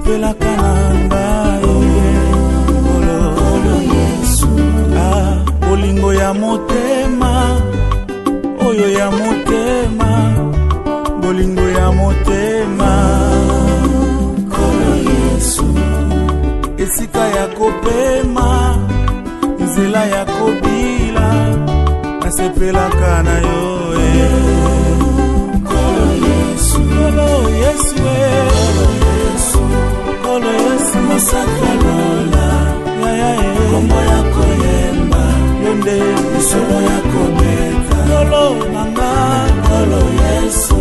Nasepelaka na ngai Nkolo Yesu. Ah, bolingo ya motema, oyo ya motema, bolingo ya motema. Nkolo Yesu. Esika ya kopema, nzela ya kobila, nasepelaka na yo eh. Nkolo Yesu, Nkolo Yesu, eh. Nkolo Yesu, mosaka lola, yaya eh. Kombo ya koyemba, yo nde lisolo ya kobeta. Nkolo na nga, Nkolo Yesu,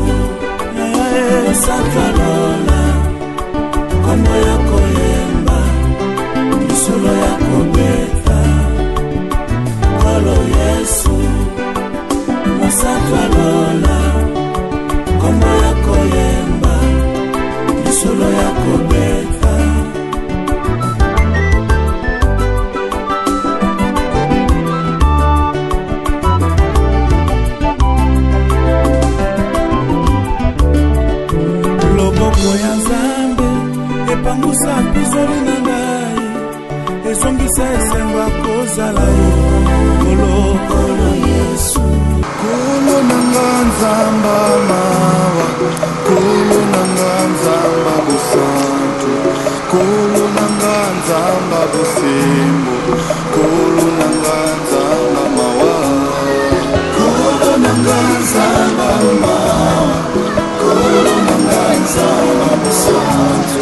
yaya eh. Mosaka lola, kombo ya koyemba, lisolo ya kobeta. Nkolo Yesu, mosaka lola, kombo ya koyemba, lisolo ya kobeta. Loboko ya Nzambe epangusa mpizoli na ngai, ezongisa esengo ya kozala ye. Nkolo, Nkolo Yesu. Nkolo na nga Nzamba mawa, Nkolo na nga Nzamba bosantu, Nkolo na nga Nzamba bosembo, Nkolo na nga Nzamba mawa. Nkolo na nga Nzamba mawa, Nkolo na nga Nzamba bosantu,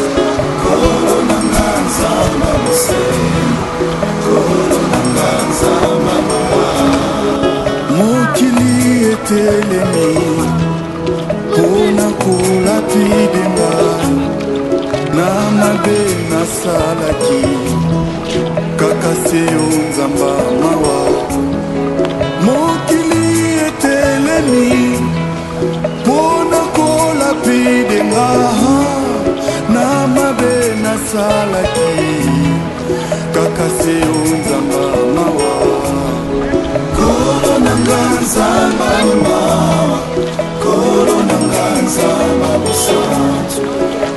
Nkolo na nga Nzamba bosembo, Nkolo na nga Nzamba mawa. Mokili etelemi mpona kolapide nga na mabe nasalaki, kaka se yo Nzamba mawa. Mokili etelemi mpona kolapide nga na mabe nasalaki, kaka se yo Nzamba mawa. Nkolo na nga Nzamba mawa, Nkolo na nga Nzamba bosantu,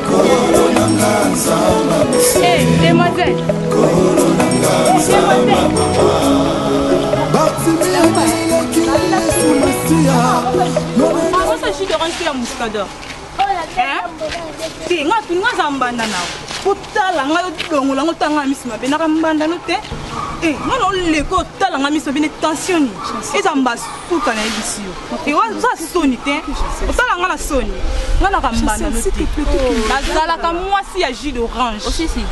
Nkolo na nga Nzamba bosembo. Hey, demoiselle. Nkolo na nga Nzamba mawa. Bartimi abelelaki Yesu Masiya. Akosa jus d'orange ya muscador. Te, nga tuni nga za mbanda na otala ngai, odongola ngo, otala ngai miso mabe, naka mbanda no te. Eh, nga na oleka otala ngai miso mabe ne tension nini eza mbasuka nayebisi yo. Eh, oza soni te, otala nga na soni, nga naka mbanda no te, nazalaka mwasi ya jus d'orange.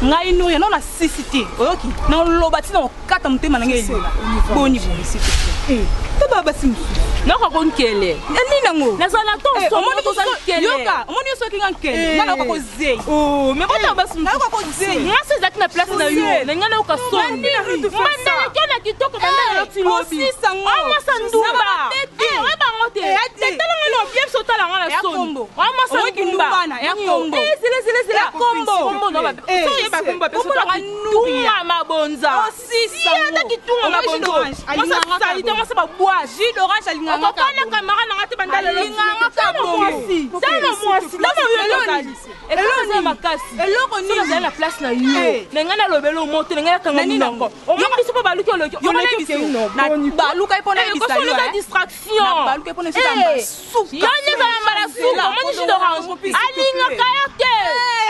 Ngai noya no na sisi te, oyoki naloba ntina kokata motema na ngai elela boni boye, s'il te plaît. To baba basi mosusu. Nayoka ko nkele. Nini nango? Nazala na to Eh, somo, omoni toza nkele. Yoka, omoni yo soki nga nkele, Eh. nga nayoka kozei. Oh, mais bota basi mosusu. Nayoka kozei. Nga so ezalaki na place na yo, Chaussette. na ngai nayoka soni. Nani arrête de faire ça. Mandaleke na kitoko banda Eh, lelo ti lobi. osisa ngo. Oh, mwasa ndumba. Na batete. Eh, oyeba yango te. Eh, ate. Te, tala nga na bien biso otala nga na Ya soni. kombo. Oh, mwasa Oyoki ndumba. ndumba na, ya kombo. Eh, zela, zela, zela. Ya kombo. Kombo na ba- Eh, So oyeba kombo ba peso kombo na toki Nuria. tunga mabonza. Osisa Si, ata ngo. kitunga Omoni mabonza. jus d'orange, Mwasa alingaka salite, bongo. mwasa ba bois. Jus d'orange alingaka Okokana bongo. kamara na nga te banda lelo. Alingaka Tala bongo. mwasi. Tala mwasi. Tala yo tozali. Eloko Eloko makasi. Eloko Soki nini? ozali na place na yo. Eh. Na ngai nalobeli omo te, na ngai nakanga Na nini monoko. yango? Omoni biso mpo baluki oloki. Yo Oleki nayebi okei biso. no. Na Boni. baluka ye mpo Eh, nayebisa koso yo, eza eh. distraction. Na baluka ye mpo nayebisa Eh. mbasuka. Yo nde ezala mbala suka. Omoni jus d'orange. Alingaka yo te.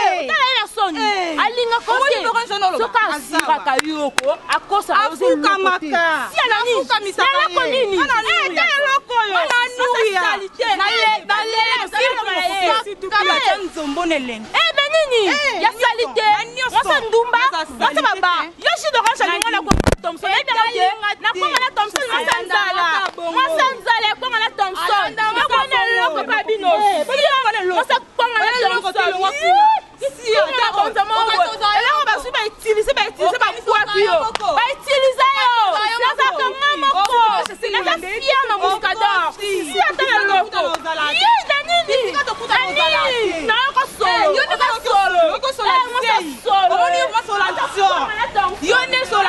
Eh. Otala ye na soni. Eh. Alingaka yo Omoni te. d'orange wana oloba? Soki asiraka yo ko, akosaka yo Afukamaka. Si ala nini? Afukamisaka Na eloko ye. nini? Ana Eh, nuya. tala eloko oyo. Ana nuya. Mwasa salite. Na- Eh, na balela, lelo, balela na ye. Kaka tia nzombo na elengi. Eh, ben nini? Eh, Ya salite. Na nyonso. Mwasa ndumba, Naza mwasa salite baba. te. Yo jus d'orange alinga na ko Thomson. Eh, Nayebi yango te. talinga te. Nakonga na Thomson, mwasa Alanda nzala. kaka bongo. Mwasa nzala, ekonga na Thomson. Alanda kaka Nakona bongo. eloko pa bino. Eh, boni eloko na eloko. Mwasa konga na Boni eloko te, Thomson. eloko Yee! kuna. Kitunga na bonza moko Okati boye. ozala Eloko moko. bazwi bautilize, bautilize, Okati babwaki ozala yo. moko. Bautilize yo. Okati ozala Nazalaka moko. nga moko. Okati Naza fier na muscador. Okati. Si ata na Bisika loko. tokuta ozala te. Yee, na nini? Bisika tokuta Na ozala nini? te. Nayoka solo. Eh, yo nde Oza oyoki solo. oyoki solo Eh, mwasa sei. solo. Omoni yo mwasi ola Aza solo. konga na Thomson. Yo nde solo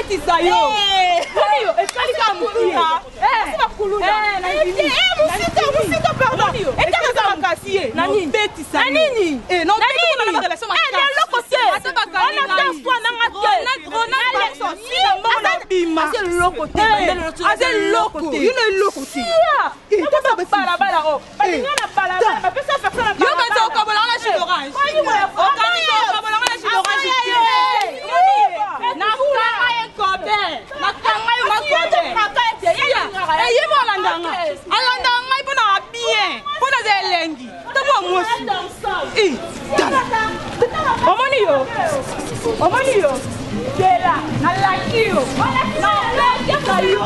Nobetisa yo. Yo esali kaka mokie. Mosika, mosika, pardon. Etaka makasi ye. Na nini? Nobetisa Na nini? Eh, Na nobetisa nini? na relation makasi. Eh, na eloko te. Ata bakangi On ngai. attend soi nanga te. Ronald, Ronald, Barso, sila mbongo na bima. Aza eloko te. Eh, aza eloko te. Yo na eloko te. Eh, tata basi. Balabala o. Balinga na balabala. Bapesa personne na Yo kanisa okabola nga na jus d'orange. Okanisa okabola nga na jus d'orange te. Nakanga ye kobe. Nakanga yo makobe. Eye mo alanda nga. Alanda ngai mpo na bien. Mpo naza elengi. Ntango ya mwasi. Eh, tala. Omoni yo. Omoni yo. Zela, nalaki yo. Nalaki yo.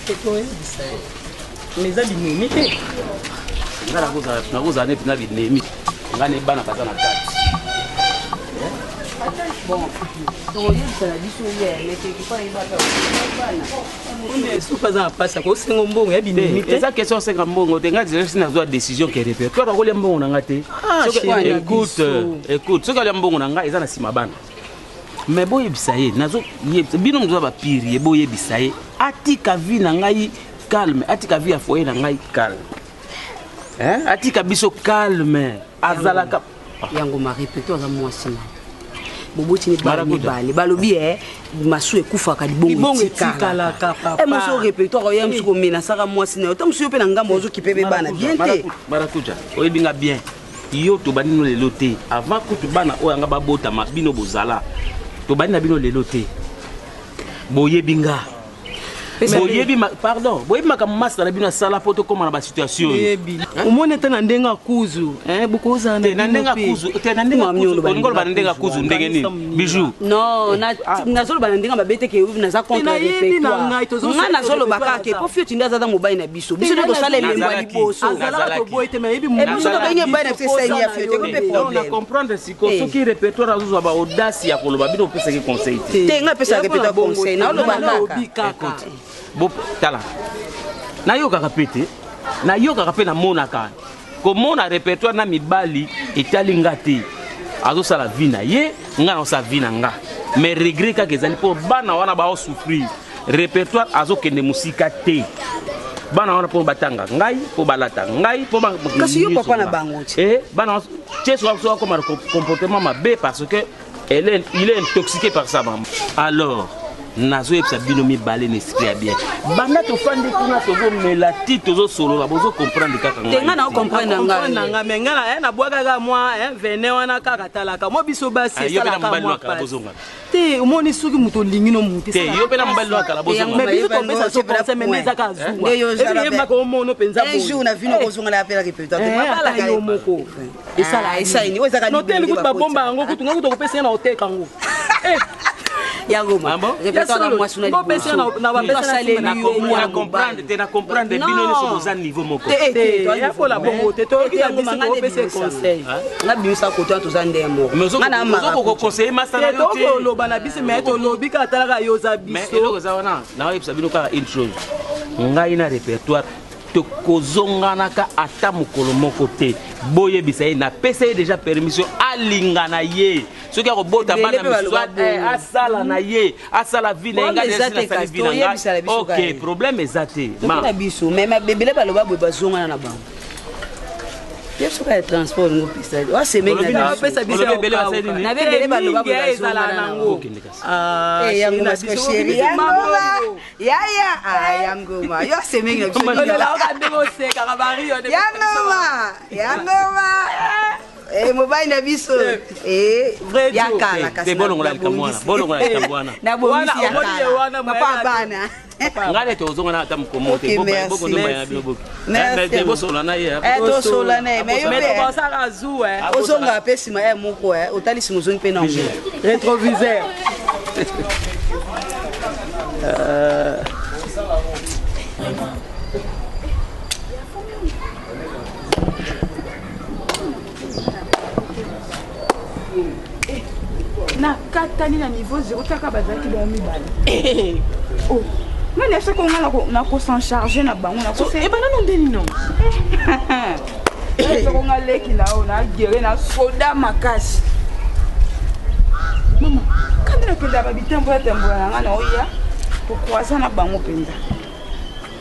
Tokoyebisa ye mais eza binemi te. Nga nakozala ne mpenza binemi, nga ne bana baza na kati. Bon, tokoyebisa na biso ye, mais quelque part yebaka bana suka aza na mpasi akosenga mbongo ya binemi te. Eza question osenga mbongo te. Nga déjà si nazwa décision ke répertoire akolia mbongo na nga te. Ah, chéri na Écoute, biso. écoute, soki alia mbongo na nga eza na nsima bana, mais boyebisa ye, nazo yebisa bino moto aza bapire ye, boyebisa ye atika vie na ngai calme, atika vie ya foyer na ngai calme. Hein? Atika biso calme, azalaka Yango ma répéto aza mwasi na boboti ne bana Marakuja. mibale, balobi e masu ekufaka, libongo libongo etikalaka papa. E mosu répertoire oya mosu komenasaka mwasi na yo, ta mosu yo mpe na ngambo ozokipe mpe bana bien te. Marakuja, oyebi nga bien, yo tobandi no lelo te. Avant kutu bana oyo yanga babotama, bino bozala, tobandi na bino lelo te. Boyebi nga, boyebi pardon, boyebi makambo masta na bino asala mpo tokóma na basituation oyo. Oyebi, omoni ata na ndenge akuzu bokozala Te na ndenge akuzu te, na ndenge Mami, akuzu oloba olingi oloba na ndenge akuzu ndenge nini, Bijou? Non, nazoloba na ndenge mabe te ke naza contre Nayebi na répertoire. ngai, Nga nazoloba répertoire kaka ke aza. po fioti nde aza ta mobali na biso, biso nde tosala elembo ya Nazalaki. liboso. Azalaka, Nazalaki. toboyi te, mais yebi. Eh, biso tobengi mobali na biso esali ya fioti eko mpe Donc na problème. comprendre sikoyo. Eh. Soki répertoire azozwa baaudace ya koloba, bino opesaki conseil te. Te, ngai apesaka répertoire conseil, naoloba kaka. Écoute, bo tala, nayokaka mpe te, nayokaka mpe, namonaka komona répertoire na mibali etali nga te. Azosala vie na ye, nga naosala vie na nga, mais regret kaka ezali mpo bana wana baosouffrir. Répertoire azokende mosika te, bana wana mpo batanga ngai, mpo balata ngai, mpo Kasi yo nyonso papa na nga. bango ti. Eh, bana tie so akoma na comportement mabe parce que il est intoxiqué par sa maman. Alors nazoyebisa bino mibale na esprit ya bien, banda tofandi kuna, tozomela ti, tozosolola, bozocomprendre kaka Te, nga na ocomprendre na ngai. Ngai me ngai nabwakaka mwa venin wana kaka, talaka mwa biso basi. Ah, yo mpe na Esalaka mobali mwa no akala pasi. bozonga. Te, omoni soki moto olingi no motu. Te, yo mpe na mobali no akala bozonga. Mais biso Bayeba topesa so ngo, conseil, mais nde ezaka zuwa. Nde yo ozala Epi yebaka omono mpenza. Un jour na vino kozonga na apela répertoire. Abala yo moko. Esala esali oyo ezaka. Noteli kutu babomba yango, kutu nga kutu okopesa ye na oteka yango. Yango Ah bon? répertoire na mwasi na Bopesa ye na bapesa na asaleli nsima na yo Na mwana comprendre te, na comprendre. Non. Bino nyonso boza niveau moko. Te, Te, yakola bongo te, toyoki na biso tokopesa ye conseil. Nga bimisa koto wana, toza nde moko. Mais Nga na mara. ozokoko conseiller masta na Te, yo te. tokoloba na biso, mais tolobi kaka, talaka yo oza Mais eloko biso. eza wana, naoyebisa bino kaka une chose: ngai na répertoire tokozonganaka ata mokolo moko te. Boyebisa ye, napesa ye déjà permission, alinga na ye, soki akobota Ebele bana mpe misusu, baloba bongo. asala na ye, asala vie na ye. Problème Ngai eza déjà te, nasali kasi vie na toyebisa na ngai. biso Ok, kaka. problème eza te. Toki na biso, mais mabebele baloba boye, bazongana na bango. Ye soka ya transport ngo pesa wasemeki Olobi na na- biso. Apesa biso. Olobi ebele basali nini? Na bebele baloba boye, ezala bazongana na nango. bango. Okende kasi. Ah, Eh, yango chéri na masiko biso, chéri biso yangoma mabongo. yaya, ah, yangoma yo asemeki na biso. Olobaka ndenge osekaka bario. Yangoma, yangoma. Eh, mobali na biso. Eh, Vrai ya Joe. kala Te, kasi. te, bolongola likambo wana, bolongola likambo wana. Nabongisi ya Wana, omoni ye kala wana, papa moyena. bana. Ngai nde tozongana ata mokomo te. Ok, merci. Bokondomba ya bino boki. Merci. Te, bosola na ye. Eh, tosola na ye, mais yo Mais mpe tokosaka zu ozonga mpe nsima ya moko, otali nsima, ozongi mpe nango. Rétroviseur. Nakatani na niveau 0, taka bazalaki bango mibale. Oh, nga na soki nga nakosan charge na bango. Ebanda no ndeni no. Soko nga leki na yo na gere na soda makasi. Mama, kandi nakenda ba bitambola tambola na nga na oya tokroisa na bango mpenza.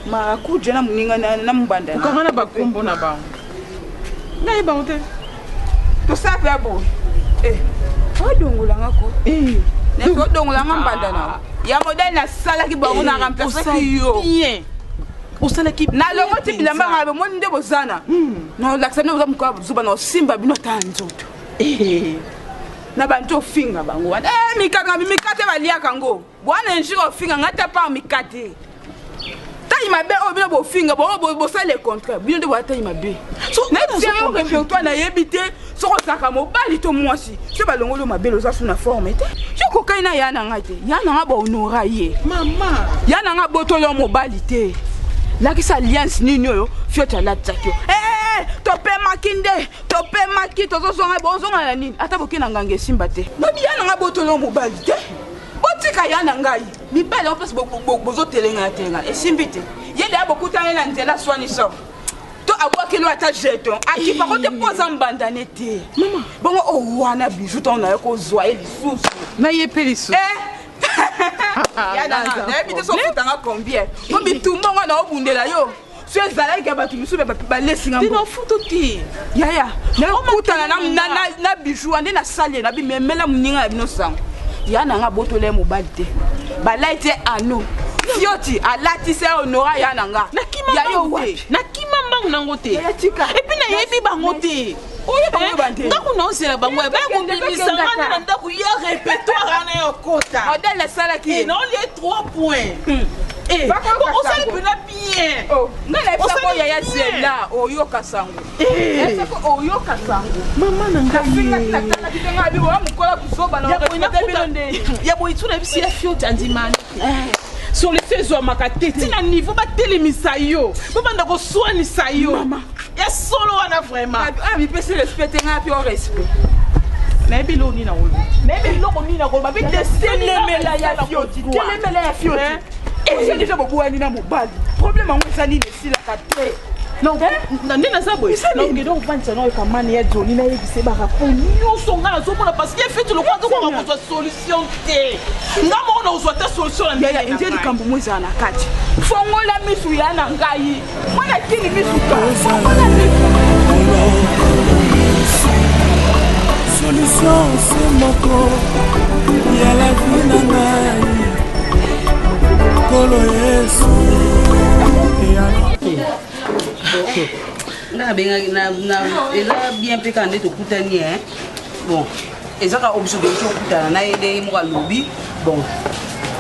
Marakuja na moninga na mbanda. Okanga na bakombo na bango. Ngai bango te. Tosala mpe boye. Eh, odongola nga ko. Eh, odongola nga mbanda na. Ya modèle nasalaki bango na remplaçaki yo. Bien. Osalaki nalongoti bilamba ngai bomoni nde bozana nolakisa bino boza mokoya bozuba na osimba bino ata nzoto na bantu ofinga bango wana mikaka mikate baliaka yango bwana injure ofinga ngai ta par mikate tai mabe oyo bino bofinga bosala le contraire bino nde boya tai mabe nayebi répertoire nayebi te soki ozalaka mobali to mwasi so balongoli yo mabele oza su na forme te yo kokai na ya na ngai te ya na ngai bahonora ye ya na ngai botoli yo mobali te lakisa alliance nini oyo fioti alatisaki yo eh, topemaki nde topemaki tozozonga bozonga na nini ata boke na nganga esimba te babi ya na ngai botoli yo mobali te botika ya na ngai mibali yango mpasi bozotelengana telengana esimbi te ye deya bokutani na nzela swaniso to abwakeli ata jeton akipako te mpo aza mbandane te bongo owana bijou ntango naye kozwa ye lisusu na ye mpe lisusu nayebi te sokutanga combien mpo bitumba ngo naobundela yo so ezalaki ya bato misusu balesinga nafutu te yaya nakutana na bijou ande nasali ye nabi memela moninga na bino sango ya nanga abotola ye mobali te balai te ano fioti alatisa ye honora ya na nga nakima mbangu nango te epuis nayebi bango te ndako naozela bango baya kobimisa nga nde na ndako ya répertoire wana ya okota modele asalaki ye naolie 3 points osali mpena bien nga nayebisako yaya zela oyoka sango nayebisako oyoka sango mama na ngai natalaki te ngai biboya mokola buzoba na bino nde ya boye tuna yebisi ya fioti andimani solution ezwamaka te ntina niveau batelemisa yo babanda koswanisa yo ya solo wana vraiment mipesi respect te ngai mpe o respect nayebi eloko nini nakoloba nayebi eloko nini nakoloba mpe telemela ya fioti telemela ya fioti osi deja bobwani na mobali problème yango eza nini esilaka te nde naza boye nakokende kovandisa na oyoka ya joni nayebise barapport nyonso ngai nazomona parce que feti lokola azokoka kozwa solution te nga moko nakozwa te solution na nde likambo mo ezala na kati fongola misu ya na ngai mwana kini misu ka fongola misu solution se moko ya la vie na ngai nkolo yesu nga nabengaki eza bien mpe kaka nde tokutani bon eza kaka obiso toyeki okutana na ye ndenge moko alobi bon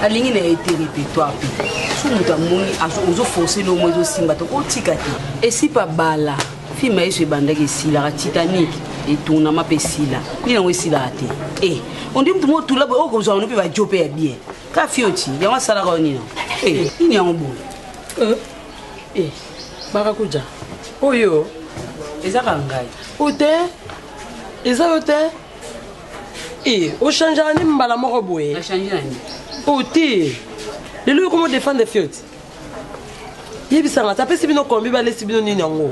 alingi na ye te répertoire mpe so moto amoni ozoforce lomo ezosimba te otika te esipa bala filme ya yesu ebandaki esilaka titanic etournama mpe esila nini yango esilaka te e ondi motu moko tula boye okozwa yango mpe bajo mpe ya bien ka fioti yango asalaka yo nini e nini yango boye e bakakuja oyo eza kaka ngai o te eza yo te e ochangeaka nde mbala moko boye o te lelo yo komo defendre fioti yebisanga te apesi bino kombi balesi bino nini yango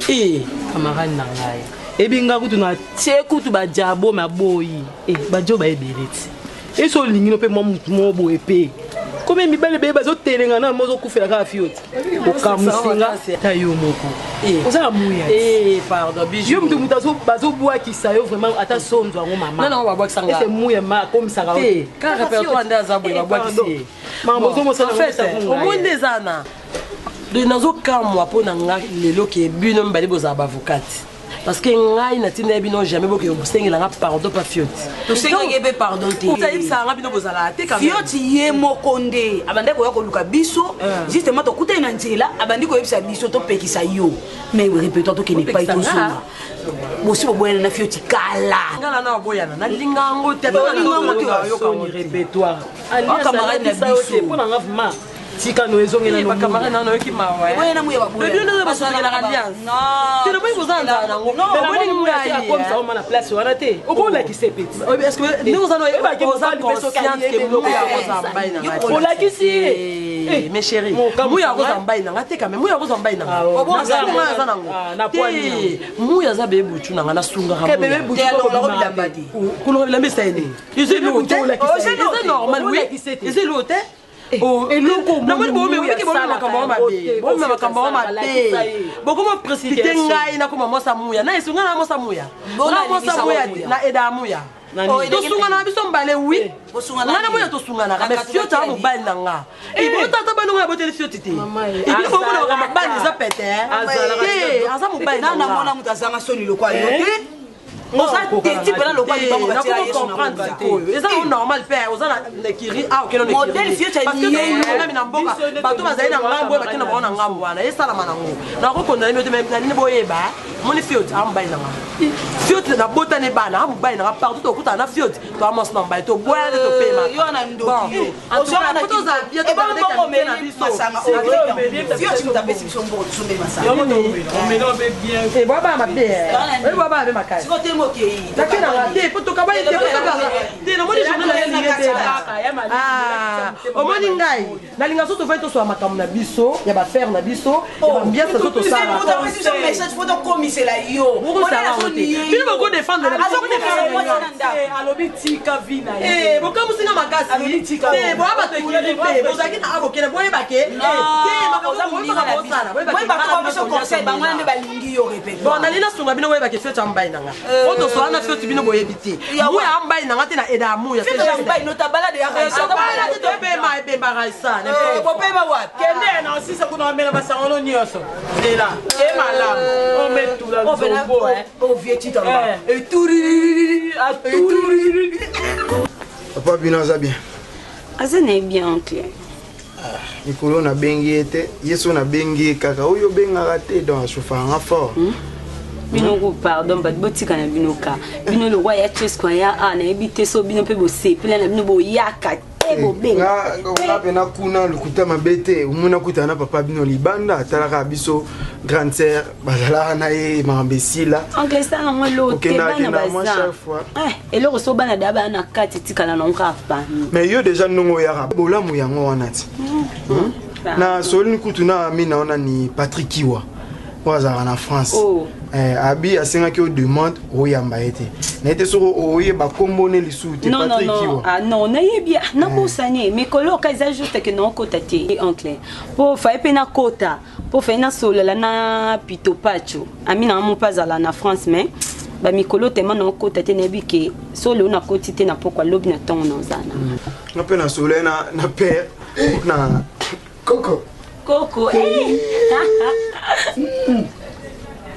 e camarade na ngai ebi nga kutu na tie kutu bajabo maboyi e bajo baebele ti eso olingi no mpe mwa motu moko boye mpe komi mibali beye bazotelenga na mo ozokufela kaka fio ti okamusinga ta yo moko oza na muya yo motu motu bazobwakisa yo vraiment ata sonzo yango mamaese muya ma akomisaka omoni nde eza na donc nazokamwa mpo na nga lelo ke bino mibale bozala baavocate parce que ngai natindaki bino jamais boke kosengela nga pardon pa fioti tosengaki mpe pardon te ayebisaka nga bino bozalaka te fioti ye moko nde abandaki koya koluka biso justement tokutani na nzela abandi koyebisa biso topekisa yo mais répertoire tokende epai tozonga bosi boboyana na fioti kala nga na naboyana nalinga yango te répertoire camarade na biso mpo na nga vraiment Tika no ezongela no. Bacamarade nano oyoki mawa. Oyo na muya baboya. Bino nde basokelaka alliance. Te namoni boza nzala nango. Omoni ngai akomisa oma na place wana te. Okolakisa epeti. Est-ce que ndenge oza no oza consciente que muya akozala mobali na ngai. Olakisi ye. Mes chéris, muya akozala mobali na ngai te quand même. Muya akozala mobali na ngai. Obonga aza nango. Te muya aza bebe butu na ngai nasungaka. Muya. Kolonga bilamba esali nini? Eza eloko te. Eza normal oui. Eza eloko te. Namoni boomeki bomema makambo yango mabe, bomema makambo yango mabe, bokoma précipité ngai nakoma mwasa muya na esunga na mwasa muya na mwasa muya na eda muya tosungana na biso mbale wi ngai na muya tosunganaka mais fioti aza mobali na nga ebotata bana ngai aboteli fioti te ebili bomona makambo bana eza pete te aza mobali na nga namona moto azanga soni lokwa yo te. Oza teti mpena lokwa libango batiela Yesu na comprendre sikoyo eza nango normal mpe oza na ekiri a okende na Modèle fioti parce que alie nami na mboka bato bazali na ngambo oyo bakende na bango na ngambo wana esalama nango nakokondana bino te mais na nini boyeba moni fioti a mobali na nga fioti nabotani bana a mobali na nga partout tokutana na fioti toa mwasi na mobali toboya nde topema Yo wana ndoki yo. En tout cas, po tozala bien togarde qualité na biso. Fioti moto apesi biso mbongo tosombe masanga. Eh, boya bana mabe eh. Oyebi boya bana mabe makasi. Siko te mokei. Nake na nga te po tokabaye te po tokala te namoni journée na elingi te. Ah, omoni ngai nalinga so tofai tosola makambo na biso ya bafaire na biso ya bambiance so tosala. Moto apesi biso message po tokomisela yo. Bino boko défendre na biso. Alobi tika vi na ye. Eh, bokamwisi nga makasi te boya bato ekili te bozalaki na abokele boyeba ke te makambo bosala boyeba biso conseil bango wana nde balingi yo répète. Bon, nali nasunga bino boyeba ke fioti ya mbai na nga po tosola na fioti bino boyebi te muya ya mbai na nga te na eda ya muya Fioti ya mbai nota balade ya Raisa. Balade te tobema ebemba Raisa. Bopema wapi? Kende na osisa kuna omela basangono nyonso. Nzela e malamu ometula nzombo. Ovie titamba etuririri atuririri. Papa bino aza bien? Aza na ye bien, oncle. Mikolo nabengi ye te, ye so nabengi ye kaka oyo obengaka te, donc achauffaka nga fort. Bino ko pardon, bato botika na bino ka bino lokwa ya chesco ya a nayebi te so bino mpe bosepela na bino boyaka te bobenga. Nga mpena kuna lokuta mabe te, omoni akutana na papa bino libanda, atalaka biso grande sœur bazalaka na ye, makambo esila. Oncle esala yango eloko te. Okendaka bana kendaka mwa baza chaque fois. Eh, eloko so bana da bana na kati etikala nango kaka famille. Mais yo déjà ndongo oyaka bolamu yango wana ti na solini kutu na ami na wana ni Patrick Kiwa oyo azalaka na France. Oh. Eh, abi asengaki yo demande oyamba ye te, naye te soki oyeba kombo ne lisusu te. Non, non, Patrick non. Kiwa. Ah, non, nayebi, ah, nabosani mikolo oka eza juste ke naokota te, oncle, mpo faye mpe nakota, mpo faye nasolola na Pito Pacho, ami na mo mpe azala na France, mais bamikolo tema naokota te, nayebi ke so lelo nakoti te na pokwa lobi na ntongo naozala. Nga mpe nasolola na père na Koko. Koko, eh.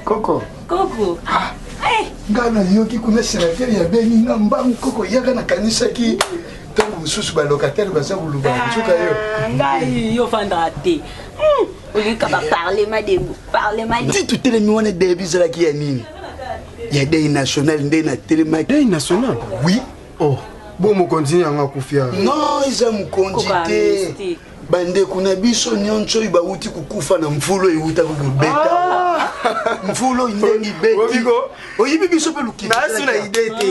Koko. Koko. Eh. Nga nayoki kuna sénateur ya beni nga mbangu koko yaka, nakanisaki ntango mosusu balocataire baza koluba nsuka yo. Ah, ngai yo fandaka te. Olingi baparlement debout, parlement debout. Ti totelemi wana debi ezalaki ya nini, ya dei national nde natelemaki. Dei national? Oui. Oh, bo mokonzi yango akufi awa. Non, eza mokonzi Koko te. amnistie. Bandeko na biso nyonso oyo bauti kokufa na mvula oyo eutaki kobeta, mvula oyo ndenge ibeti, Obiko. oyebi biso mpe lukili Nasu na idée te.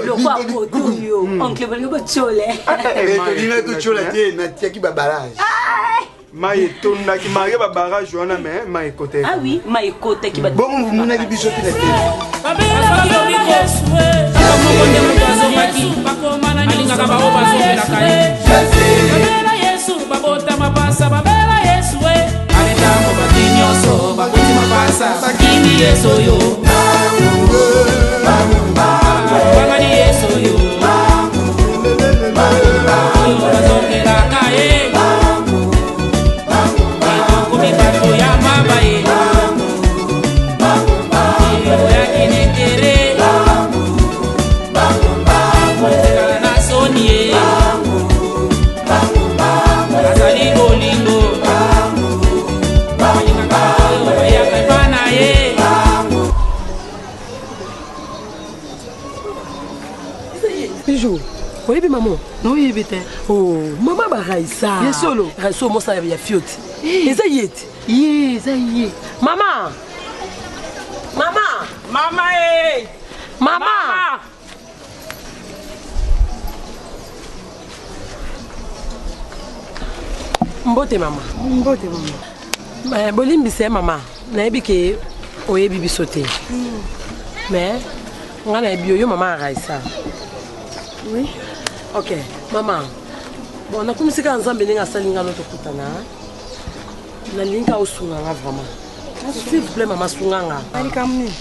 Lokwa koto yo oncle bolingi botyole. Tolingaki totyola te, natiaki babarage. Mai etondaki marie babarage wana, mais mai ekotaki. Ah oui, mai ekotaki bato. Bongo bomonaki biso te na te. Kaka moko nde moto azongaki, alingaka bao bazongelaka ye. Babela Yesu, babota mapasa, babela Yesu e aletango bati nyonso bakoti mapasa, bakimi Yesu oyo, bangani Yesu oyo, oyo bazongelaka ye. Ekokomi bato ya maba ye oyaki netere kotikala na soni ye azali bolingo, alingaka oyo bayaka epa na ye. Oyebi mama? Naoyebi te. Oh, mama ba Raissa. Ya solo. Raissa omosa ya fioti. Eza ye te. Ye, eza ye. Mama. Mama. Mama eh. Mama. Mama. Mbote mama. Mbote mama. Eh, bolimbisa ye mama. Nayebi ke oyebi biso te. Mais nga nayebi yo, yo mama ya Raissa. Oui. Ok, mama. Bon, nakumisi kaka Nzambe ndenge asali nga no tokutana. Nalingi kaka osunga nga vraiment. S'il vous plaît mama sunga nga. Likambo nini?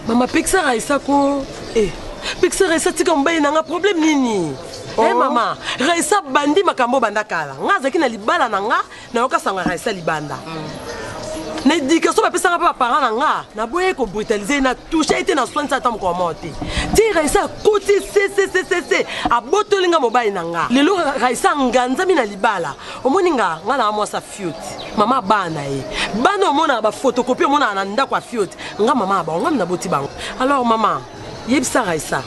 Mama pekisa Raissa ko. Eh, pekisa Raissa tika mobali na nga problème nini? Oh. Eh mama, Raissa bandi makambo banda kala. Nga azalaki na libala na nga, nayoka sango ya Raissa libanda. Na éducation bapesanga mpe baparent na nga, naboyaki kobrutalize ye, na touche ye te, na soinisa ata mokolo moko te. Ti Raissa akoti cccccc abotoli nga mobali na nga. Lelo Raissa anganzami na libala. Omoni nga, nga na mwasi ya fioti. Mama bana na ye. Bana omonaka ba photocopie omonaka na ndako ya fioti. Nga mama ya bango, nga naboti bango. Alors mama, yebisa Raissa.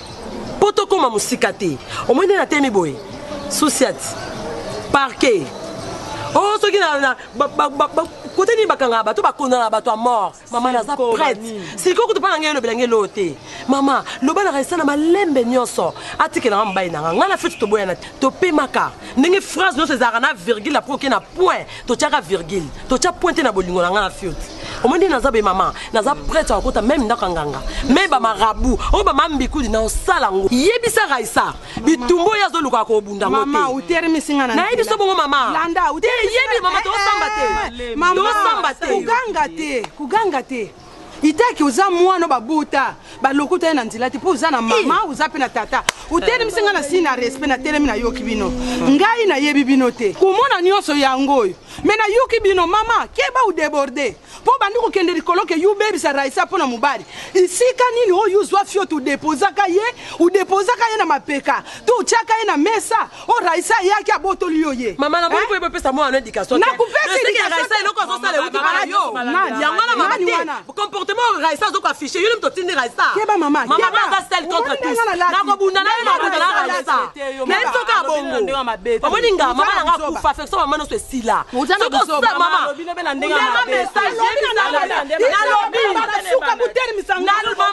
Po tokóma mosika te. Omoni nde natemi boye. Susiati. Parquet. Oh soki na, na ba, ba, ba, ba, kote nini bakangaka bato bakondana bato ya mort. Mama naza prête. Sikoyo kutu mpa na ngai elobela ngai eloo te. Mama, loba na Raissa na malembe nyonso. Atikela nga mobali na nga. Nga na feti toboyana te. Topemaka. Ndenge phrase nyonso ezalaka na virgule après oke na point. Totiaka virgule. Totia point te na bolingo na nga na fioti. Omoni nde naza boye mama, naza prête ya kokota meme ndako ya nganga. Meme ba marabu, oyo ba mambikudi na osala ngo. Yebisa Raissa, bitumba oyo azoluka kobunda ngo te. Mama, utelemisi nga na Nayebi so bongo mama. Landa, Te yebi mama tosamba te. Mama, Tosamba te. Kuganga te, kuganga te. Itaki oza mwana babuta balokuta ye na nzela te mpo oza na mama oza mpe na tata otelemisi ngai na sini na respect natelemi nayoki bino ngai nayebi bino te komona nyonso yango oyo me nayoki bino mama keba odeborde mpo bandi kokende likolo ke yo obebisa Raissa mpo na mobali esika nini oyo ozwa fioto odepozaka ye odepozaka ye na mapeka to otiaka ye na mesa oyo Raissa ayaki abotoli yo ye Mama na moni po epesa mwana éducation te. Nakupesa éducation. Raissa eloko azosala euti pa na yo. Yango na mama te. Comportement oyo Raissa azoko afficher yo nde moto otindi Raissa. Keba mama, Mama keba. aza seule contre Omoni tous. ndenge nalati. Nakobunda na yo nakobunda na Raissa. Raissa. Na ye soki abongo. Omoni nga mama na nga akufa affection mama nyonso esila. Oza na Soki buzoba. osala mama. Alobi Mema message yebisa Nalobi. Suka butelemisa nga.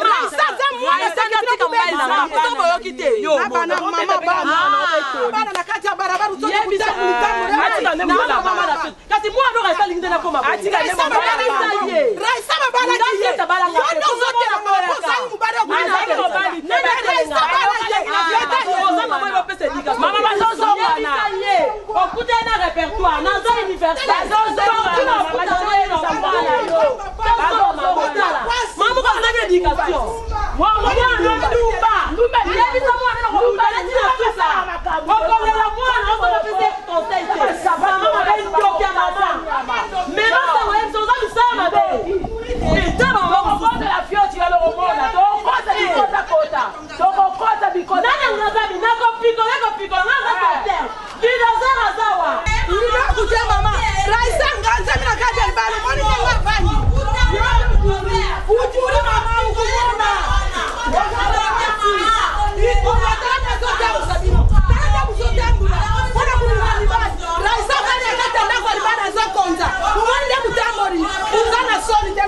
Raissa aza mwana Raissa atika mobali na nga. Soki boyoki te yo. Na bana mama bana. Bana na kati ya barabara uzoki kutambulitambulia. Kasi mwana oyo Raissa alingi nde nakoma boye. Raissa babalaki ye. Raissa babalaki ye. Yo nde ozotelema mpo ozali mobali ya kolinga. Raissa balaki ye. Mama bazozongana. Okutani na répertoire naza universel. Mama kozanga éducation. Mwana ndumba. Yebisa mwana na kobunda neti na suka. Okolela mwana ozopesa conseil te. Mama mabe ndoki ya mama. Mema sango yebisa oza misala mabe. Eta mama Tokokota fioti ya lokomona. Tokokota bikota kota. Tokokota bikota. Nani ngazabi nakopikola kopikola nga aza sorcière. Dinosaure aza wa. Libaku te mama. Raissa nganzami na kati ya libala omoni ndenge avandi. Ujuri mama ukumona. Raissa avandi na kati ya ndako ya libala azokonza. Omoni nde motamboli. Oza na soni te.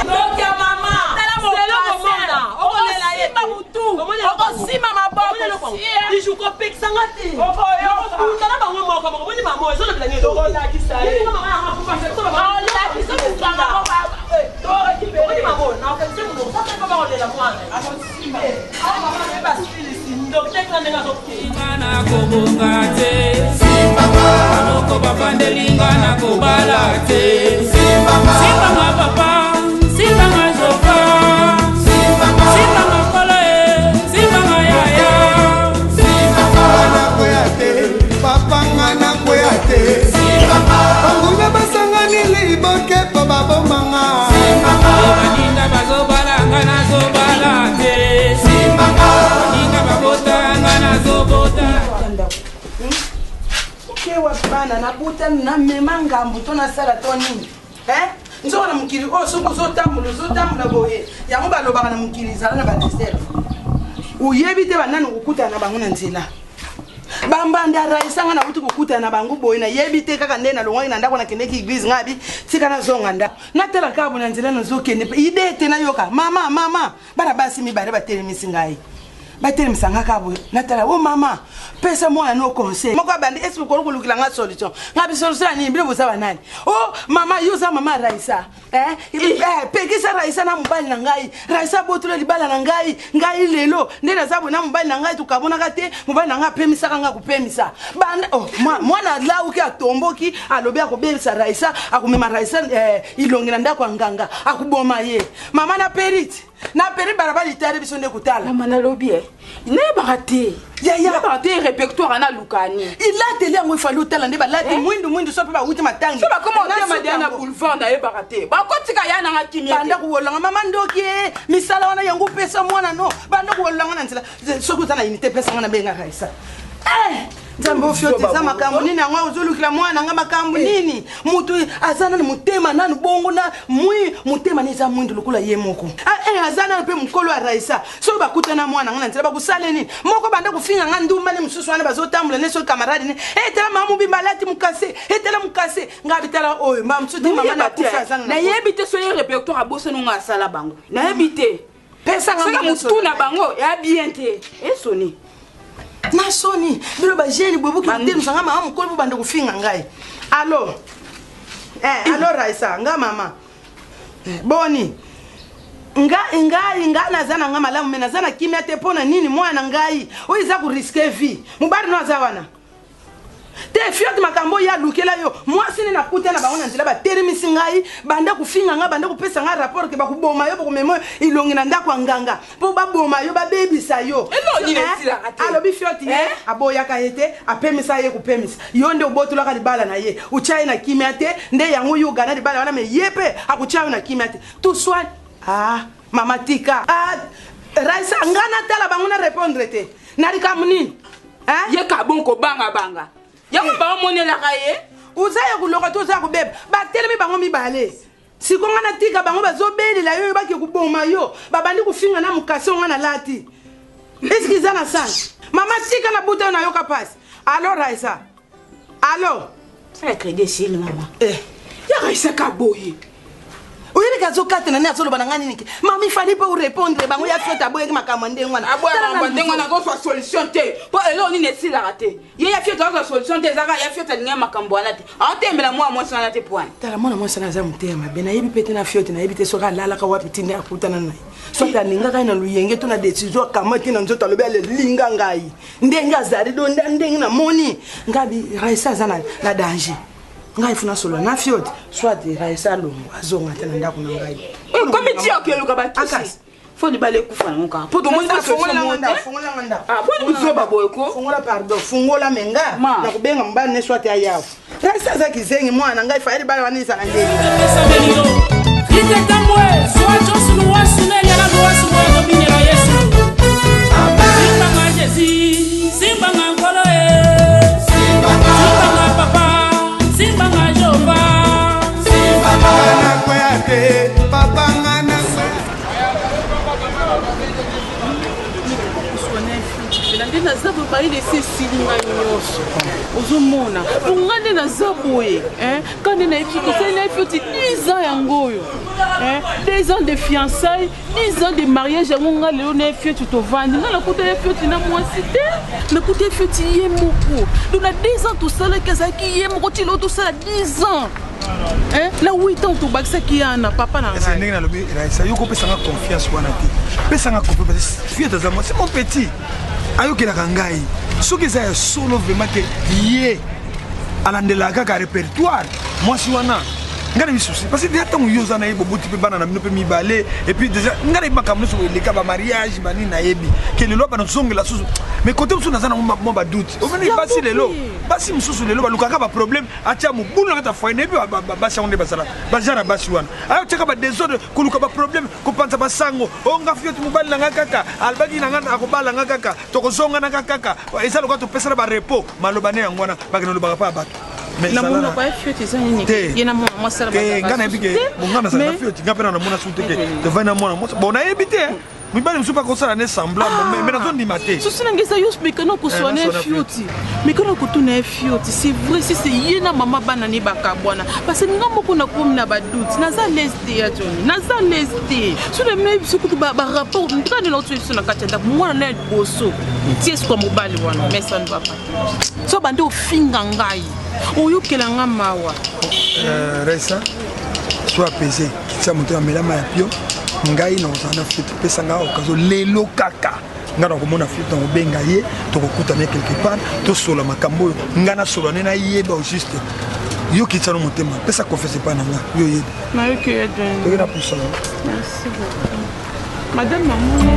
Ndoki ya mama. Selo komona. Okolela ye. Okosimba mutu. Okosimba maboko. Bijou kopekisanga te. Okobunda na bango moko moko. Omoni mama oyo ezolobela ngai eloko te. Tokolakisa ye. Yebisa mama yanga kufa, biso mama. Olakisa mokanga ngo ba- Omoni mama oyo, nakokanisa monoko. Sasa mpe bakolela mwana. Awa mama aye basilisi. Ndoki te kuna ndenge azokende. Nakobonga te banoko bafandeli nga nakobala te simbanga papa simbanga zofa simbanga kolo e simbanga yaya nakwea te papa nga nakwea te banguna basangani liboke mpo babomanga baninga bazobala nga nazobala te baninga babota nga nazobota Okewa bana nabutani namema ngambo to nasala to nini Eh? nzoka na mokili oyo soki ozotambola ozotambola boye yango balobaka na mokili ezala na bareserve. Oyebi te banani okokutana na bango na nzela. Bambanda raisa nga nauti kokutana na bango boye, nayebi te kaka nde nalongwaki na ndako nakendeki eglise, nga abi tika nazonga ndako natala kaka boye na nzela nazokende mpe ide te nayoka mama mama, bana basi mibale batelemisi ngai, batelemisa nga kaka boye natala o mama, pesa mwana no conseil moko abandi esi okolo kolukela nga solution. Nga bi solution ya nini? Bino boza banani? O mama, yo oza mama Raisa. Eh, eh, pekisa Raisa na mobali na ngai. Raisa abotola libala na ngai. Ngai lelo nde naza boye na mobali na ngai, tokabonaka te. Mobali na ngai apemisaka ngai kopemisa banda. Oh, mwana alauki, atomboki, alobi akobebisa Raisa, akomema Raisa eh, ilongi na ndako ya nganga, akoboma ye. Mama na perite na peri balabala itali biso nde kotala. Mama, nalobi e nayebaka te, nayebaka te répertoire nalukani. Ilateli yango efali otala nde balati mwindu mwindu, so mpe bawuti matangi. So bakoma otema deya na boulevard, nayebaka te, bakotika ya nanga kimia. Banda kowolanga mama ndoki e misala wana yango opesa mwana no, banda kowolanga na nzela. Soki oza na unité, pesanga na benga Raisa. Nzambe, ofioti eza makambo nini yango ozolukila mwana nga? Makambo nini? Motu aza nanu motema nanu bongo na mwi motema ni eza mwindu lokola ye moko. Aza nanu mpe mokolo ya Raisa. Soki bakutana mwana nga na nzela, bakosala nini? Moko banda kofinga nga ndumba ne mosusu wana bazotambola ne soki camarade ne etala mama mobimba alati mokase, etala mokase nga bitala oyo mama mosusu te, mama nakufa aza. Nayebi te soki répertoire abosani ngo asala bango, nayebi te. Pesanga. Soki motu na bango ya bien te, esoni. Na soni bino bagene boye boki kotelemisa nga mama mokolo, bobanda kofinga ngai. Alo eh, alo Raisa, nga mama. Boni nga, ngai nga naza na nga malamu, me naza na kimia te. Mpo na nini? Mwana ngai oyo eza koriske vie, mobali no aza wana te. Fiote, makambo oyo alukela yo mwasi nde nakuta na bango na nzela, batelemisi ngai, banda kofinga ngai, banda kopesa ngai rapport ke bakoboma yo, bakomema yo ilongi na ndako ya nganga mpo baboma yo, babebisa yo. Eloko nini esilaka te? Alobi fioti ye aboyaka ye te, apemisa ye kopemisa. Yo nde obotolaka libala na ye, otya ye na kimia te, nde yango yo ogana libala wana, me ye mpe akotya yo na kimia te. Tout soit ah, mama tika. Ah, Raisa, nga natala bango na répondre te na likambo nini? Ye kabon kobangabanga yango baomonelaka ye. Oza ya koloka to oza ya kobeba? Batelemi bango mibale. Siko nga natika bango bazobelela yo, yo bake koboma yo, babandi kofinga na mokasi oyo nga nalati. Eske eza na sens? Mama tika na buta oyo, nayoka mpasi. Alo Raisa, alo. Sala crédit esili mama. Eh. Ya Raisa kaboye. Oyebi azokatana nde azoloba na ngai nini ke mama ifali mpe orépondre bango ya fete aboyaki makambo ya ndenge wana. Aboyaka ndenge wana, akozwa solution te. Mpo eloko nini esilaka te? Ye ya fiote azwa solution te, ezaka ya fiote alingai makambo wana te, aotembela mwana mwasi wana te pwani. Tala, mwana mwasi wana aza motema mabe, nayebi mpe te na fiote, nayebi te soki alalaka wapi ti nde akutana na ye, soki alingaka ye na luyenge to na décision akama te na nzoto, alobi alelinga ngai ndenge azali do nde ndenge namoni ngabi Raisa aza na danger. Ngai funa solola na fiote, soit Raisa alongo azonga te na ndako na ngai. Komi ti okeluka bakisi fo libala ekufa nango kaka mpo tomoni boni buzoba boye ko. Fungola, pardon, fungola. Me nga nakobenga mobali ne soit ayawa. Raisa aza kizengi, mwana na ngai faye libala wana ezala ndenge. Simbanga nkolo e, simbanga papa, simbanga Jehova. Nakwea te papa, nga na Na nde naza boye, bayele esi esili ngai nyonso. Ozomona po nga nde naza boye ka nde nayebi soki tosali na ye fioti 10 ans yango oyo, 2 ans de fiançailles, 10 ans de mariage. Yango nga lelo na ye fioti tovandi, nga nakuta ye fioti na mwasi te, nakuta ye fioti ye moko. Donc na 2 ans tosalaki, azalaki ye moko ti lelo tosala 10 ans na 8 ans tobakisaki yana papa na ngai. Ndenge nalobi, Raisa, yo kopesanga confiance wana te, pesanga confiance parce que fiete aza moi, c'est mon petit, ayokelaka ngai. Soki eza ya solo vraiment ke ye alandelaka kaka répertoire mwasi wana, ngai na misusi, parce que déjà ntango yo oza na ye, boboti mpe bana na bino mpe mibale, et puis déjà ngai nayebi makambo nyonso eleka, bamariage banini, nayebi ke lelo bana tozongela susu. Mais côté mosusu naza nango mwa badoute. Omoni basi lelo, basi mosusu lelo balukaka baproblème, atia mobulu na kati ya foyer. Nayebi basi yango nde bazala bagenre ya basi wana, ayotiaka badésordre, koluka baproblème, kopanza basango. O nga fioti mobali na nga kaka alobaki na nga akobala nga kaka, tokozonganaka kaka, eza lokola topesana barepos. Maloba ne yango wana bakende olobaka mpa ya bato. Na monoko ya fioti eza nini? Ye na mwana mwasi. Te, nga nayebi ke bonga nazala na fioti, nga mpe na namona su te ke tovandi na mwana mwasi. Bon, nayebi te. Mibali mosusu bakosala ne semblant, mais nazondima te. Susi na ngai eza yo mekana koswana Eh, ye fioti. Mekana kotuna ye fioti. C'est vrai si c'est ye na mama bana ne bakabwana. Parce que nga moko nakomi na badoute. Naza l'aise te ya Johnny. Naza l'aise te. So na mimi biso kutu ba ba rapport ntina nde naotu biso na kati ya ndako mwana na ya liboso. Tie sikoyo mobali wana mais ça ne va pas. So bande ofinga ngai. Oyokela nga mawa. Euh, Raissa, sois apaisé. Kitisa motema melama ya pio. Ngai nakozala na fete pesa ngai okazo lelo kaka ngai nakomona fete nakobenga ye tokokutana ye quelque part tosola makambo oyo ngai nasola nde nayeba au juste yo kitisa no motema pesa confiance epai na ngai yo oyebi Nayoki yo Johnny. toki napusa yo Merci beaucoup. Madame Mamouni.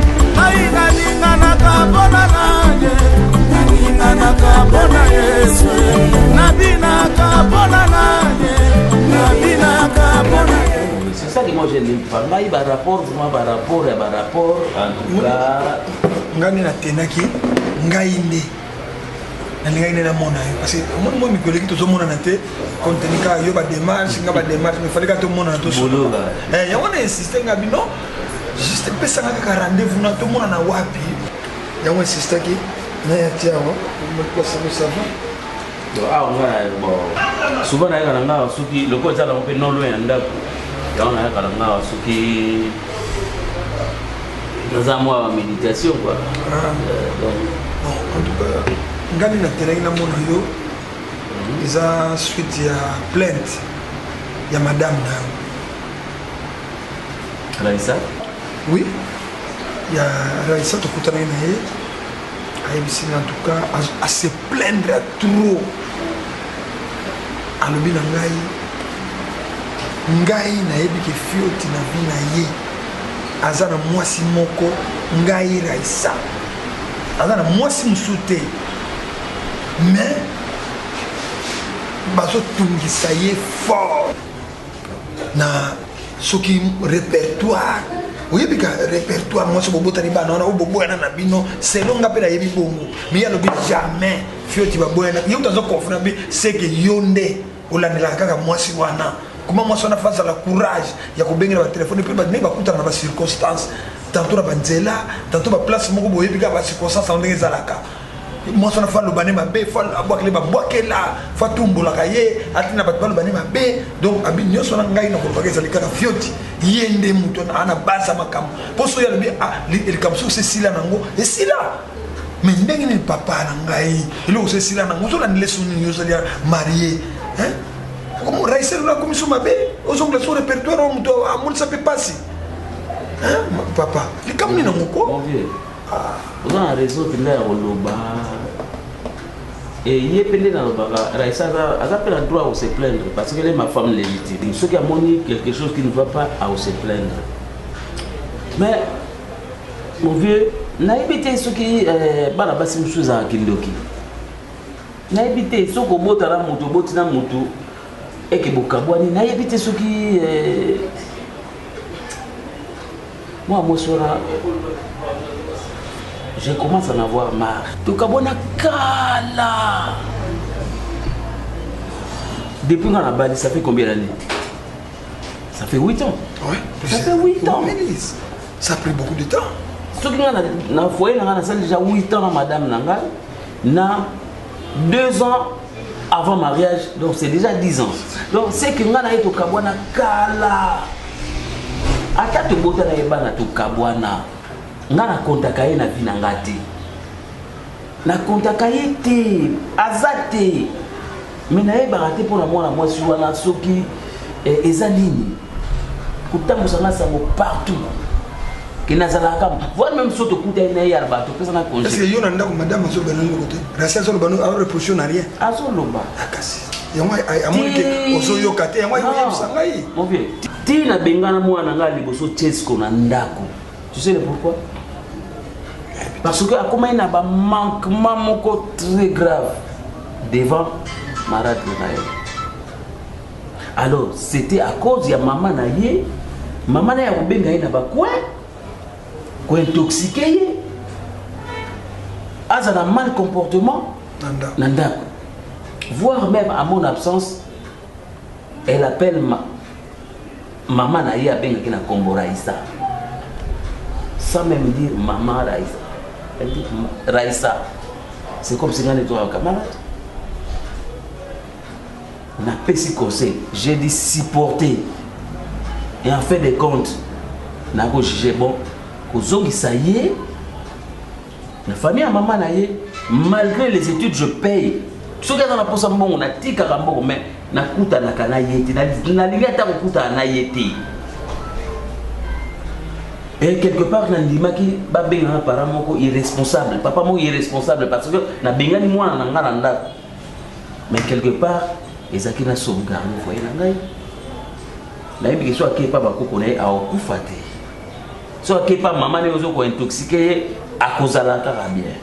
Nalinganaka mpona nanye nalinganaka mpona Yesu nabinaka mpona nanye nabinaka mpona C'est ça que moi je n'aime pas. Ngai ba rapport vraiment ba rapport ya ba rapport en tout cas. Ngai nde natenaki ngai nde nalingaki nde namona yo parce que omoni mwa mikolo eleki tozomonana te compte tenu kaka yo badémarche nga badémarche mais fallait kaka tomonana tosolola yango na insiste nga bino juste pesanga kaka rendez-vous na tomonana wapi yango insistaki naya ti awa ça va. Donc awa nga na bon souvent nayaka na nga soki lokola eza nango mpe non loin ya ndako yango nayaka na nga soki naza mwa méditation quoi. Donc bon, en tout cas ngai nde natelaki namona yo eza suite ya plainte ya madame na yo Raissa. Oui, ya Raissa tokutanaki na ye ayebisi nga en tout cas ase plaindre trop alobi na ngai ngai nayebi ke fioti na vie na ye aza na mwasi moko ngai Raissa aza na mwasi mosusu te mais bazotungisa ye fort na soki répertoire oyebi ka répertoire mwasi bobotani bana wana oyo boboyana na bino selon nga mpe nayebi bongo mais ye alobi jamais fioti baboyana ye kutu azo confirme mpe seke yo nde olandelaka kaka mwasi wana koma mwasi wana fazala courage ya kobengela batelefone mpe ndenge bakutana na bacirconstance tantôt na banzela tantôt baplace moko boyebi kaka bacirconstance yango ndenge ezalaka mwasi wana fo aloba ne mabe fo abwakele babwakela fo atumbolaka ye atina bato baloba ne mabe donc abi nyonso wana ngai nakolobaka ezali kaka fioti ye nde moto ana base ya makambo mpo soki alobi likambo soki esila nango esila mais ndenge nini papa na ngai eloko so esila nango ozolandela eso nini ozali ya marie raise lolo akomi so mabe ozongela so répertoire oyo moto amonisa mpe mpasi papa likambo nini nango ko oza na raison mpenza ya koloba ye mpe nde nalobaka Raissa aza mpe na droit ya se plaindre parce qu'elle est ma femme légitime soki amoni quelque chose qui ne va pas akose plaindre mais mon vieux nayebi te soki bana basi mosusu ezalaka kindoki nayebi te soki obota na moto oboti na moto eke bokabwani nayebi te soki mwa mwasi wana je commence à en avoir marre tokabwana kala depuis nga nabali ça fait combien d'années? Ça fait 8 ans. Ouais, ça fait 8 ans. Ça a pris beaucoup de temps. Soki nga na foyer na nga nasali déjà 8 ans na madame na ngai na 2 ans avant mariage donc c'est déjà 10 ans donc c'est que nga na ye tokabwana kala ata tobota na ye bana tokabwana nga nakontaka ye na vie na nga te nakontaka ye te aza te me nayebaka te mpona mwana mwasi wana soki eza nini kotambusa nga sango partout ke nazalaka voire même so tokutani na ye ya bato opesa na congé est-ce que yo na ndako madame azoloba na eloko te rasi azoloba no areproche na rien azoloba kasi yango amoni ke ozoyoka te yango ayoyebisa ngai mon vieux ti nabengana mwana ngai liboso Chesco na ndako tu sais le pourquoi parce que akomaki na bamanquement moko très grave devant maratre na ye alors c'était à cause ya mama na ye mama na ye akobenga ye na bacoin kointoxique ye aza na mal comportement na ndako voire même à mon absence elle appelle ma mama na ye abengaki na kombo Raissa. Sans même dire maman Raïssa. Elle dit Raïssa. C'est comme si ngai toka camarade. Napesi conseil, j'ai dit supporter. Et en fin de compte, nako juger bon, kozongisa ye na famille ya mama na ye malgré les études je paye soki aza na mposa mbongo natikaka mbongo mais nakutanaka na ye te nalingi ata kokutana na ye te et quelque part nandimaki babengaka parent moko irresponsable papa moko irresponsable parce que nabengani mwana na ngai na ndako mais quelque part ezalaki na sauvegarde foyer na ngai nayebi ke so akei pa bakoko na ye akokufa te so akei pa mama na ye ozo kointoxike ye akozala kaka bien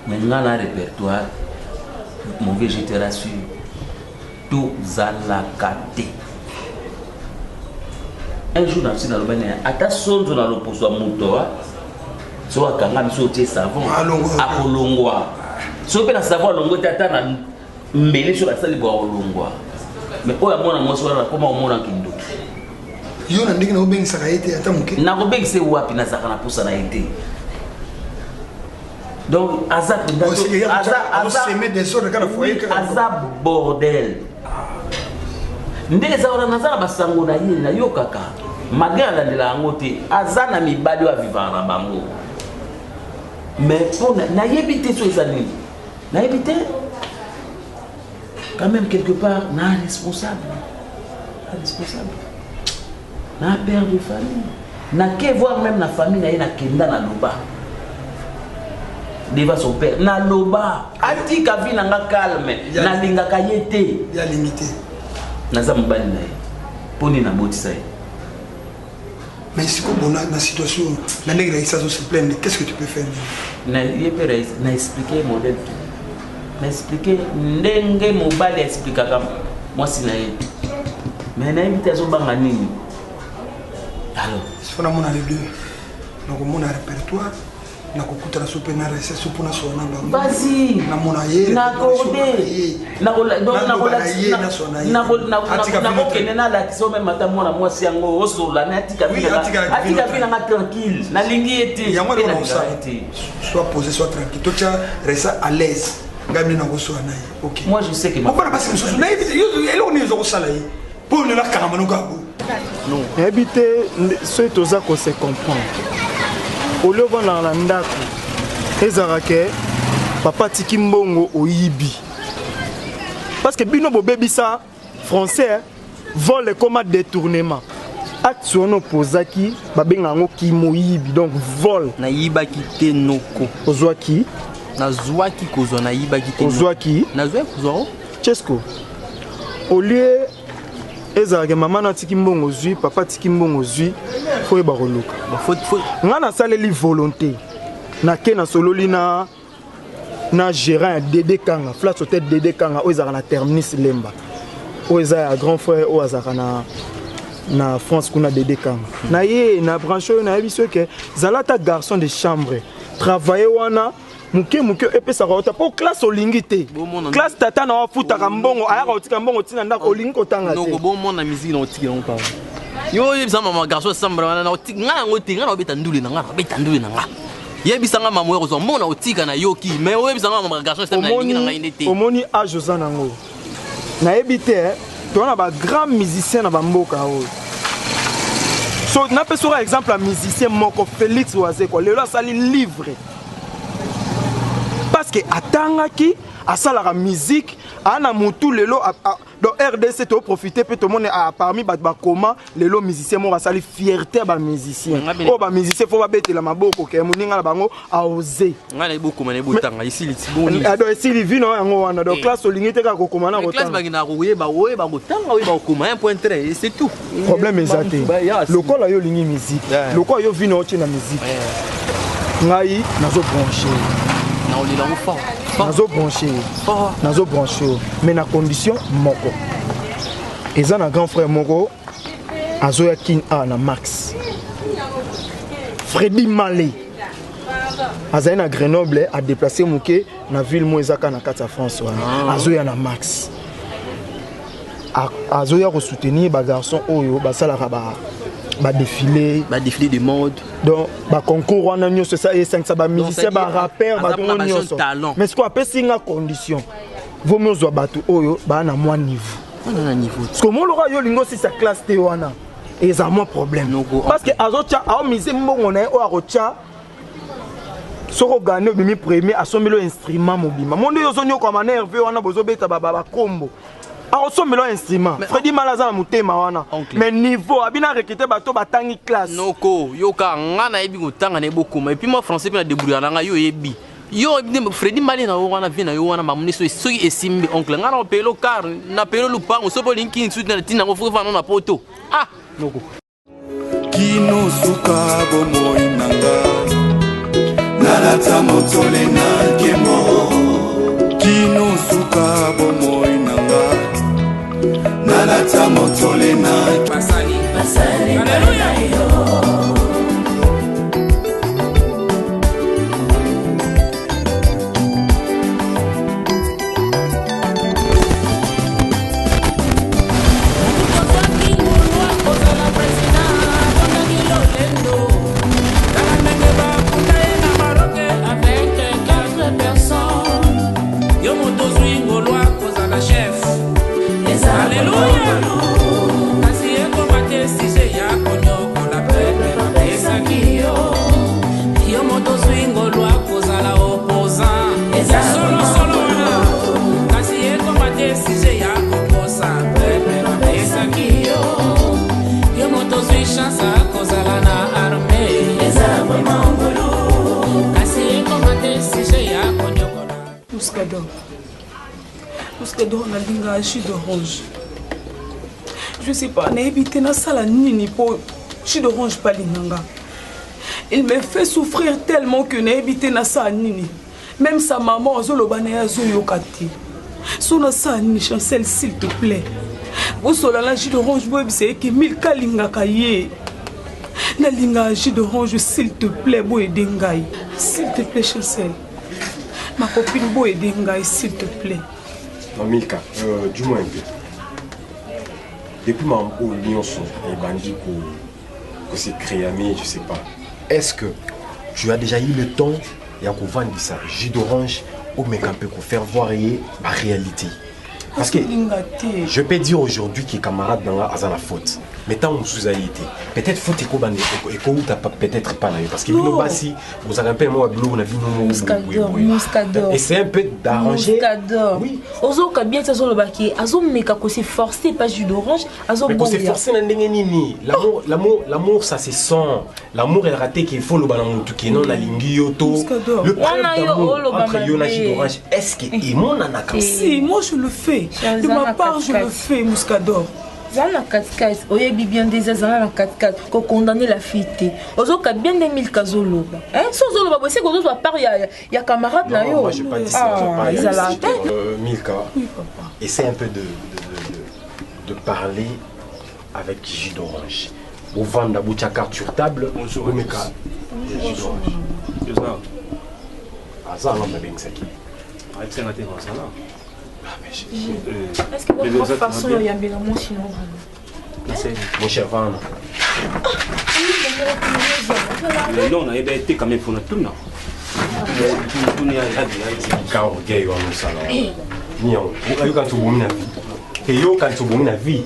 mais nga na répertoire mon vieux je te rassure tozalaka te un jour nasi naloba na ye ata sonzo na loposo ya moto soki akangami soki otie savon akolongwa soki mpe na savon alongwe te ata na mbele soki asali bwa akolongwa mais oyo amona mwasi wana akoma omona kindoki yo na ndenge nakobengisaka ye te ata moke nakobengisa ye wapi nazalaka na posa na ye te donc aza aza bordel nde eza wana naza na basango na ye nayokaka malgré alandela yango te aza na mibali oyo avivaka na bango mais mpo nayebi te so eza nini nayebi te quand même quelque part na responsable na responsable na père de famille nake voir même na famille na ye nakenda na loba devant son père naloba atika vie na nga calme nalingaka ye te alingi te naza mobali na ye mpo nini nabotisa ye mais sikoyo bona na situation oyo na ndenge raïs azo se plaindre qu'est ce que tu peux faire na ye mpe raïs na explike modèle tout na explike ndenge mobali aexplikaka mwasi na ye mais nayebi te azobanga nini alors siko namona les deux nakomona répertoire nakokutana so mpe na rese so mpo nasola na bango vas-y namona ye nakorde nakokende nalakisa o meme ata mwana mwasi yango osola me atika vi nanga tranquille nalingi ye te yango te soit posé soit tranquille totya resa à l'aise ngai mine nakosola na ye ok moi je sais que mobana basi mosusu nayebi eloko nini ezokosala ye mpo lelo akangama noka bo nayebi te soki toza kose comprendre olie ovandaka na ndako ezalaka ke papa atiki mbongo oyibi parce que bino bobebisa français vol ekoma détournement acte wana opozaki babenga yango kimoyibi donc vol nayibaki te noko ozwaki nazwaki kozwa nayibaki te ozwaki nazwaki kozwa chesco olie ezalaka mama na atiki mbongo ozwi papa atiki mbongo ozwi fo oyeba koluka ngai nasaleli volonté nake nasololi na na gérant ya dede kanga flash hotel dede kanga oyo ezalaka na terminus lemba oyo eza ya grand frère oyo azalaka na na france kuna dede kanga na ye na branche oyo nayebi soki zala ata garçon de chambre travaille wana moke moke epesaka yo ta mpo classe olingi te classe tata na yo afutaka mbongo ayaka kotika mbongo ntina ndako olingi kotanga te bomona miziki na otika yango papa yo oyebisa mama garçon asambala wana ngai yango te ngai naobeta ndule na ngai naobeta ndule na ngai yebisa ngai mama oyo kozwa mbongo na otika na yoki mais oyebisa ngai mama garçon asambala nalingi na ngai nde te omoni age oza nango nayebi te eh, toza na bagrand musicien na bamboka oyo so napesi oka exemple ya musicien moko félix wazekwa lelo asali livre parce que atangaki asalaka musique aa na mutu lelo donc rdc toprofite mpe tomoni parmi bato bakoma lelo musicien moko asali fierté ya bamusicien oyo bamusicien fo babetela maboko ke moninga na bango aose ngai nayebi okoma nayebi otanga esili donc esili vi na yango wana donc classe olingi te kaka kokoma na kotanga bakendaka koyeba oyeba kotanga oyeba kokoma un point trait c'est tout problème eza te lokola yo olingi musique lokola yo vi na otie na musique ngai nazo branche naolela yango fort nazo branche nazo branche yo mais na condition moko eza na grand frère moko azoya kin a na max fredi male azali na grenoble adeplace moke na ville moko eza kaka na kati ya france wana ah. azoya na max azoya kosoutenir bagarçon oyo basalaka ba badéfilé badéfilé de mode donc baconcours wana nyonso esangisa bamusicien barappeur bato ngo nyonso mais sikoyo apesi nga condition vomi ozwa bato oyo baa na mwa niveau siko moloka yo olingi osisa classe te wana eza mwa problème parce que azotya aomise mbongo na ye oyo akotya soki ogane obimi premier asombeli yo instrument mobima monde oyo ozonyokwama na herve wana bozobeta bakombo akosombela yo instrument fredi mala aza na motema wana mais niveau abina recrute bato batangi classe noko yoka nga nayebi kotanga nayebi okoma epuis mwa français mpe na debrouillard na nga yo oyebi yo fredi mali na yo wana vie na yo wana mamoni soki esimbi oncle nga na opelo car na pelo lupango soki olingi kini suti na ntina yango foki fana na poto ah noko kino suka bomoi na nga nalata motole na nkembo kino suka bomoi na nga nalata motole na basali basali na yo Muscador. Muscador nalinga jus d'orange. Je sais pas, nayebi te nasala nini po jus d'orange mpe alinga nga. Il me fait souffrir tellement que nayebi te nasala nini. Même sa maman azoloba na ye azoyoka te. So nasala nini Chancel s'il te plaît. Bosola na jus d'orange boyebisa ye ke Milka alingaka ye. Nalingaka jus d'orange s'il te plaît boyede ngai. S'il te plaît Chancel. Ma copine boyede ngai s'il te plaît. Non Milka, euh, du moins un peu. Depuis ma oyo nyonso ebandi ko ko se créer, je sais pas. Est-ce que tu as déjà eu le temps ya kovandisa jus d'orange omeka mpe kofaire voir ye ba réalité parce que je peux dire aujourd'hui que camarade na nga aza na faute mais ntango mosusu eza ye te peut-être faute ekobanda ekouta peut-être pas na yo parce que bino basi bozalaka mpe mwa biloko na bino moscador et c'est un peu d'arranger oui ozoyoka bien ti azolobaki azomeka kose forcer pas jus d'orange azoboya forcer na ndenge nini l'amour l'amour l'amour ça se sent l'amour elaka te ke faut loba na motu ke non nalingi yo to le preuve d'amour entre yo na jus d'orange est ce que emonanaka si moi je le fais de ma part je le fais Muscador zala na katikati oyebi bien nde eza zala na katikati kokondamne la fille te ozoka bien nde milka azoloba so ozoloba boye seke ozozwa part ya, ya camarade na yo ah, ezala te euh, milka oui, papa. essaie un peu de, de, de, de, de parler avec jus d'orange bovanda botya carte sur table bomeka jus d'orange aza nga nabengisaki ayebisanga te nazala Est-ce que votre façon oyambela mwasi na wana mon cher vana non nayebi ete quand même fona tuna ka orgueil wana osala ni yango ayoka nti obomi na vie eyoka nti obomi na vie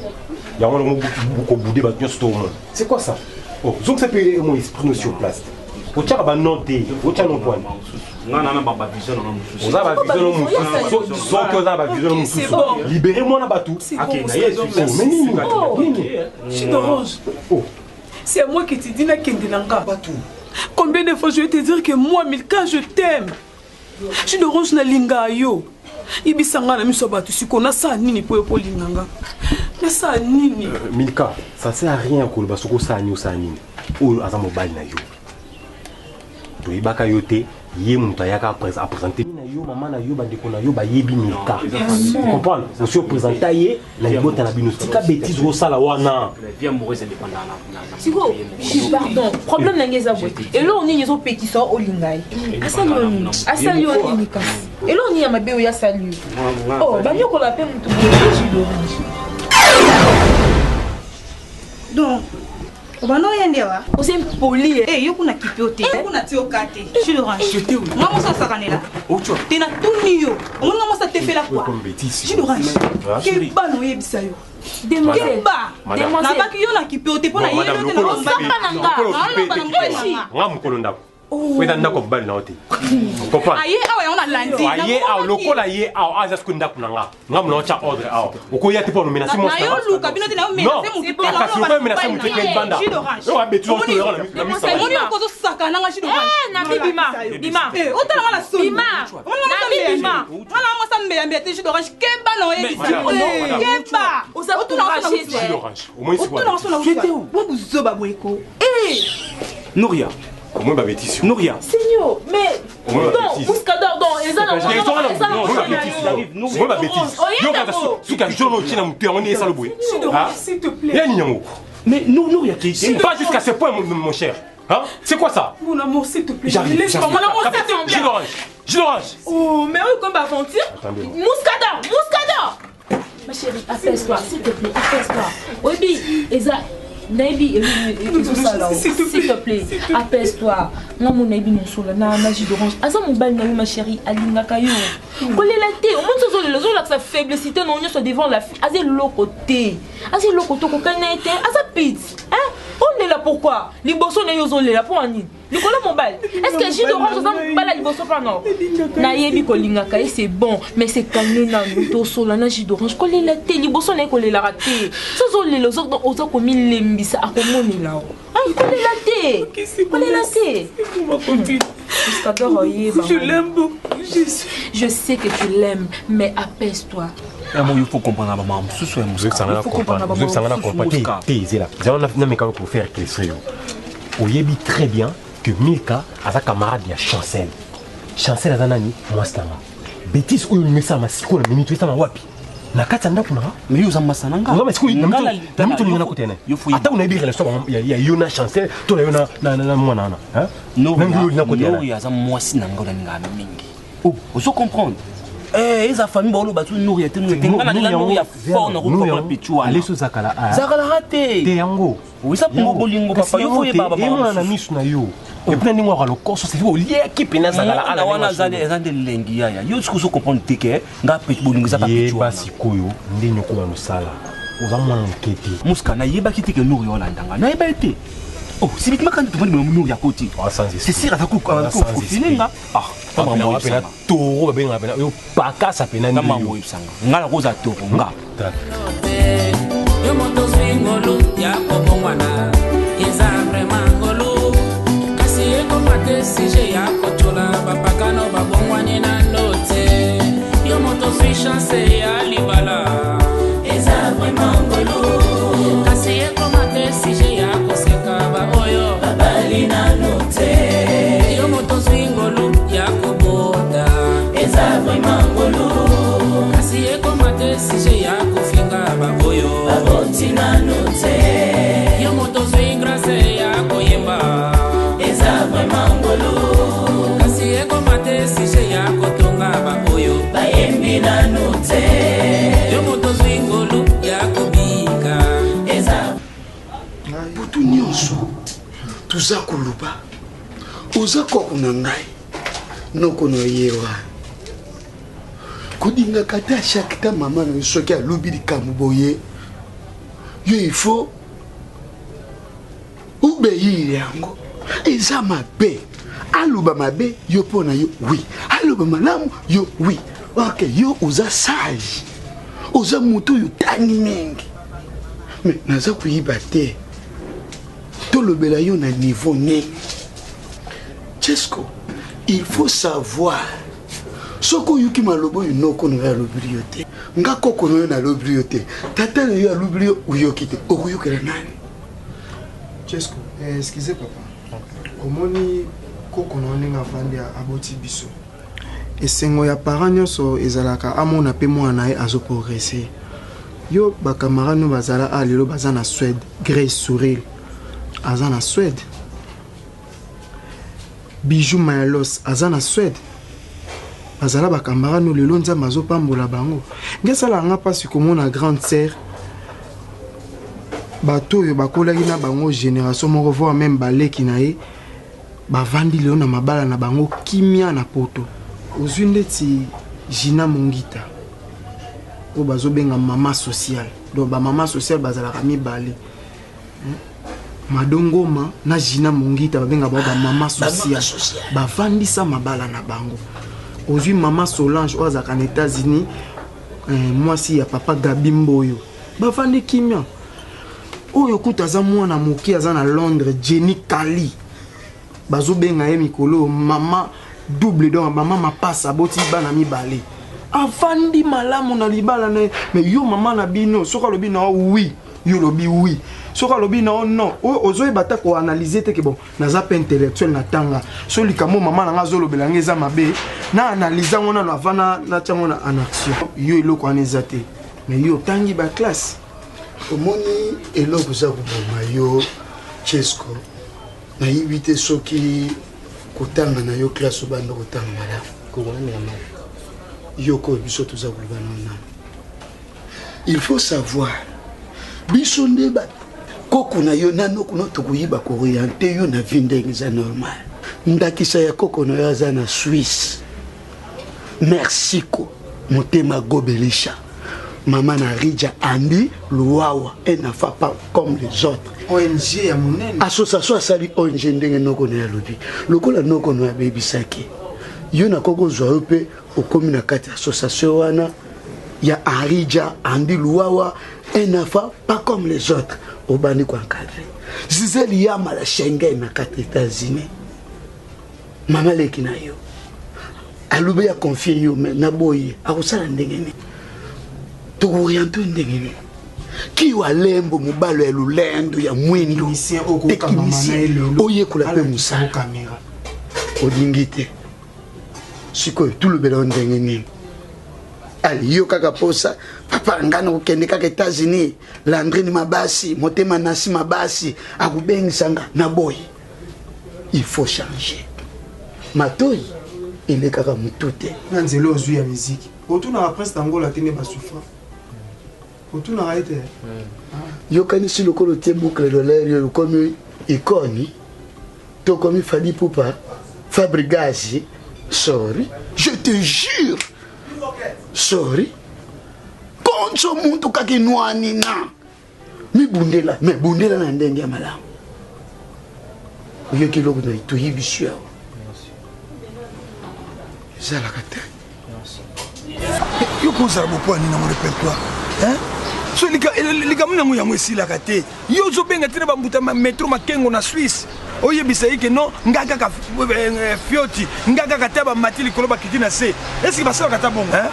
yango wana kobude bato nyonso to omona c'est quoi ça oh, zongisa mpe mo esprit no sur place otyaka banon te otya no pwani oza bavision no mosusu soki oza na bavision no mosusu libere mwana bato mais nini nini oh. C'est moi qui te dis nakende na nga. Combien de fois je vais te dire que moi Milka je t'aime. Jus d'orange nalinga yo. Yebisa nga na miso ya bato sikoyo nasala nini mpo yo mpo olinga nga nasala nini euh, Milka ça sert à rien koloba soki osala nini osala nini oyo aza mobali na yo toyebaka yo te ye moto ayaka apresente na yo mama na yo bandeko na yo bayebi milka comprendre osi opresenta ye na libota na bino tika betise osala wana sikoyo pardon problème na ngai eza boye eloko nini ezopekisa olinga ye asali yo nini asali yo nini kasi eloko nini ya mabe oyo asali yo oh, banyokola mpe motu boye jus d'orange donc Obanda oya nde awa. Oza impoli. Eh, yo kuna kipe yo te. Yo kuna ti oka te. Jus d'orange. Nga mwasi asakanela. Te na tuni yo. Omoni nga mwasi atefela quoi. Jus d'orange. Keba na oyebisa yo. Keba. Nabaki yo na kipe yo te mpo na yebi yo te na osamba na nga. Naoloba na mobali na nga. Nga mokolo ndako. Oyo ndako mobali na yo te. Comprendre? Aye awa yango nalandi. Aye awa lokola ye awa aza sikoyo ndako na nga. Nga mona otya ordre awa. Okoya te mpo omenace mwasi na yo luka bino te na yo menace motu te. Kasi okoya menace motu te libanda. Oyo abeti yo to na miso. Omoni yo kozosaka na nga jus d'orange. Eh na bima. Bima. Eh otala nga na soni. Bima. Omoni nga mwasi mbeya. Nga na mwasi mbeya mbeya te jus d'orange keba na oyebisa. Keba. Oza courageux. Jus d'orange. Omoni sikoyo. Otuna nga soni. Bo buzoba boyeko. Eh. Nouria. Au moins, babêtise. Nouria. Seigneur, mais. Donc, Mouscador, donc, eza na Moi, babêtise. Yo, kaka suka jaune otie na motu yango nde esala boye. S'il te plaît. Ya nini yango? Mais nous, Nouria, pas jusqu'à ce point, mon cher. Hein? C'est quoi ça? Mon amour, s'il te plaît. J'arrive. Laisse-moi, mon amour, s'il te plaît. Jus d'orange. Jus d'orange. Oh, mais oui, comme aventure. Attendez. Mouscador, Mouscador. Ma chérie, apaise-toi, s'il te plaît, apaise-toi. Oyebi, eza nayebi ezosala s'il te plaît apaise-toi nga mo nayebi mosola na na jus d'orange aza mobali na yo ma chérie alingaka yo kolela te omoni so ozolela ozolakisa faiblessité na yo nyonso devant la fille aza eloko te aza eloko te okokani na ye te aza pite olela pourquoi liboso na yo ozolela mpo ya nini likolo mobali est ce que jus d'orange oza mobali ya liboso mpa no nayebi kolingaka ye c'est bon mais c'est calme nanu tosola na jus d'orange kolela te liboso na ye kolelaka te so ozolela oza komilembisa akomonela o kolela te kolela te Jusqu'à oyeba. Je l'aime beaucoup, Jésus. Je sais que tu l'aimes, mais apaise-toi. Yango il faut comprendre ba mama mosusu ya mosika. Il faut comprendre ba mama mosusu. Te ezela. Zela na meka ko faire éclaircir yo. Oyebi très bien que Milka aza camarade ya Chancel. Chancel aza nani? Mwasi na nga. Bêtise oyo olingi esala sikoyo na minute esala wapi? Na kati ya ndako na nga. Mais yo oza masa na nga. Nga mais sikoyo na minute olingi na kota na ye. Ata onayebi relation ya yo na Chancel to na yo na mwana wana. Noria aza mwasi na nga oyo nalingaka mingi. Ozo comprendre? Eh, eza famille baoloba tu Noria te Noria te. Nga nalela Noria fort na kokoka pichu wana. Aleso zakala a. Zakala te. Te yango. Eza bongo bolingo papa yo faut yeba baba. Emona na misu na yo. Et puis ndenge waka lokoso c'est oliaki pena zakala ala wana azali eza nde elengi yaya. Yo soki ozo comprendre te ke nga pe bolingo eza pa pichu wana. Yeba sikoyo ndenge okoma mosala. Oza mwana moke te. Muska nayebaki te ke Noria olanda nga. Nayebaki te. Oh, sibitima kandi tovandi boye Noria akoti. C'est sûr aza kofile nga. Ah, pena toro babengaka pena yo pakasa pena nde yo. Nga nakozala toro nga. Yo moto ozwi ngolu ya kobongwana eza vraimen ngolu kasi ekoma te sujet ya kotyola bapakano babongwani nano te yo moto ozwi chance ya libala eza vraimen ngolu kasi ekoma te sujet ya koseka baoyo babali nano te yo moto ozwi ngolu ya kobota eza vraimen ngolu kasi ekoma te sujet ya kofinga baoyo baboti nano te yo moto ozwi grâce ya koyemba eza vraimen ngolu kasi ekoma te sujet ya kotonga baoyo bayembi nano te yo moto ozwi ngolu ya kobika eza butu nyonso toza koloba oza koko na ngai noko na ye wana kolingaka te chaque temps mama na yo soki alobi likambo boye yo il faut obeyile yango eza mabe aloba mabe yo mpo na yo oui aloba malamu yo oui ok yo oza sage oza moto oyo otangi mingi me naza koyiba te tolobela yo na niveau nini chesco il faut savoir soki oyoki maloba oyo noko na yo alobeli yo te nga koko na yo nalobeli yo te tata na yo alobeli yo oyoki te okoyokela nani chesco eh, excuse papa omoni koko na yo ndenge avandi aboti biso esengo ya parent nyonso ezalaka amona mpe mwana na ye azoprogresse yo bacamarade no bazala a lelo baza na suède grace souril aza na suède Bijou Mayalos aza na Suède. Bazala ba camarades no lelo Nzambe azopambola bango. Nge esalaka nga mpasi komona grande sœur Bato oyo bakolaki na bango génération moko voire même baleki na ye bavandi lelo na mabala na bango kimia na poto. Ozwi ndeti Gina Mongita oyo bazobenga mama sociale. Donc ba mama sociale bazalaka mibale. Mado Ngoma na Gina Mongita babenga bango ba mama sociale. Bavandisa mabala na bango. Ozwi mama Solange oyo azalaka na États-Unis, mwasi ya papa Gabi Mboyo. Bavandi kimia. Oyo kutu aza mwana moke aza na Londres, Jenny Kali. Bazobenga ye mikolo mama double, donc mama mapasa aboti bana mibale. Avandi malamu na libala na ye. Mais yo mama na bino soki alobi na yo oui, yo olobi oui. Soki alobi na yo non, oyo ozoyeba ata koanalyse te ke bon, naza pe intellectuel na tanga. So likambo mama na nga azolobela nga eza mabe, na analyse yango nano avant natia yango na en action. Yo eloko wana eza te. Mais yo otangi ba classe. Omoni eloko eza koboma yo Chesco, nayebi te soki kotanga na yo classe obanda kotanga malamu. Yo koyo biso toza koloba na nano. Il faut savoir biso nde ba koko na yo nano kuna tokoyiba kooriente yo na vie ndenge eza normal. Ndakisa ya koko na yo aza na Suisse. Merci ko motema gobelisha. Mama na Ridja Andy Luwawa un enfant pas comme les autres. ONG ya monene. Association asali ONG ndenge noko na ye alobi. Lokola noko na ye abebisaki yo na koko zwa yo pe okomi na kati ya association wana ya Henri-Dja, Andy Luwawa, un enfant pas comme les autres. Obandi ko encadrer. Gisèle Yama la Schengen na kati États-Unis. Mama leki na yo. Alobi ya confier yo mais na boye akosala ndenge nini? Tokoriente ndenge nini? Kiwa lembo mobalo ya lulendo ya mwindu technicien oyekola mpe mosala olingi te sikoyo tulobela yo ndenge nini? Ali yo kaka posa papa nga nakokende kaka États-Unis Landrine Mabasi motema nasi Mabasi akobengisa nga na boye. Il faut changer matoi elekaka motu te na nzela ozwi ya miziki otunaka prince d'Angola te nde basufra otunaka ye te. Yokanisi lokola otie boucle d'oreille oyo okomi icône to okomi Fally Ipupa Fabregas. Sorry, je te jure, sorry konso muntu kaka inwani na mibundela me bundela na ndenge ya malamu. Oyoki eloko na toyebisi yo ezalaka te. Yo kozala bopo ya nini nango répertoire, hein? So likambo nango yango esilaka te. Yo ozobenga te na bambuta metro makengo na Suisse, oyebisa ye ke non, nga kaka fioti, nga kaka te bamati likolo bakiti na se. Eske basalaka ta bongo, hein?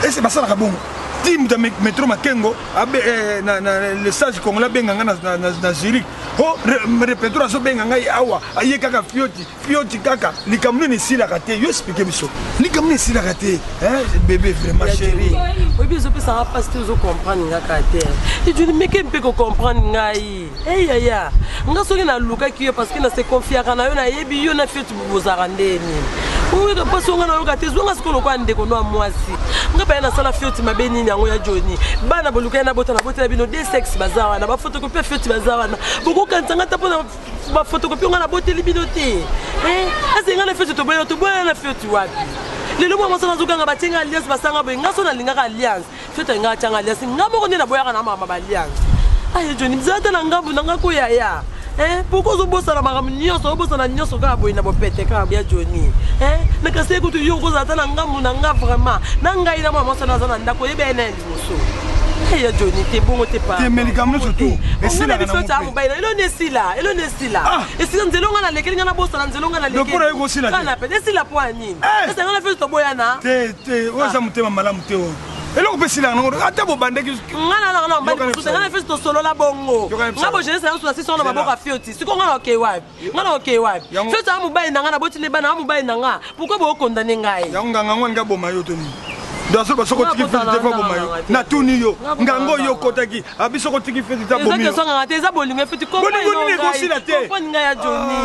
Eske basalaka bongo ti mbuta metro makengo abe, na, na, le sage congolais abenga nga na Zurich o répertoire azobenga ngai awa aye kaka fioti fioti kaka likambo nini esilaka te. Yo explike biso likambo nini esilaka te, hein, bébé vraiment chéri. Oyebi ezopesanga mpasi te, ozocomprendre nga kaka te. Ejuni meke mpe kocomprendre ngai. Eyaya nga soki nalukaki yo parce que na se confiaka na yo, nayebi yo na fioti bozalaka nde nini. Oyoka mpasi oyo nga nayoka te, zwanga sikoyo lokola ndeko no ya mwasi. Nga baya nasala fioti mabe nini yango ya Joni? Bana boluka ye nabota, nabotela bino de sexe baza wana, bafotokopie ya fioti baza wana, bokokanisa nga ta mpona bafotokopie nga naboteli bino te. Ese nga na fioti toboyana, toboyana na fioti wapi? Lelo mwa mwasi nazokanga batie nga alliance, basanga boye nga so nalingaka alliance fioti alingaka atianga alliance, nga moko nde naboyaka na mama ba alliance. Aye Joni, zala ta na ngambu na nga koyaya. Pourquoi ozobosana makambo nyonso, ozobosana nyonso kaka boye na bopete kaka ya Joni? Nakasi ye kutu yo okozala ta na ngambu na nga vraiment na ngai na mwa mwasi wana aza na ndako oyeba ye na ya liboso. Ya Joni te bongo te. Te, mais likambo nyonso tu esilaka na mope. Mobali na eloni esila, eloni esila, esila nzela nga nalekeli nga nabosana nzela nga Donc, mpona yo kosila te? nalekeli esila po ya nini? Ese nga na fioti toboyana. Te te, oyo eza motema malamu te. Oyo eloko mpe esilaka nango ata bobandaki. Nga na nanga na mobali mosusu, nga na fioti tosolola bongo. Nga bojeunesse na nyonso nasisi wana maboko ya fioti. Sikoyo nga na okei wapi? Nga na okei wapi? Fioti aza mobali na nga, naboti nde bana, aza mobali na nga. Pourquoi bokondane ngai? Yango nganga yango alingi aboma yo to nini? Donc azoba soki otiki feti te faboma yo. Natuni yo. Ngango yo okotaki. Abi soki otiki feti te abomi yo. Eza question te eza bolingo efeti Bolingo nini ekosila te? Comprendre ngai ya Johnny.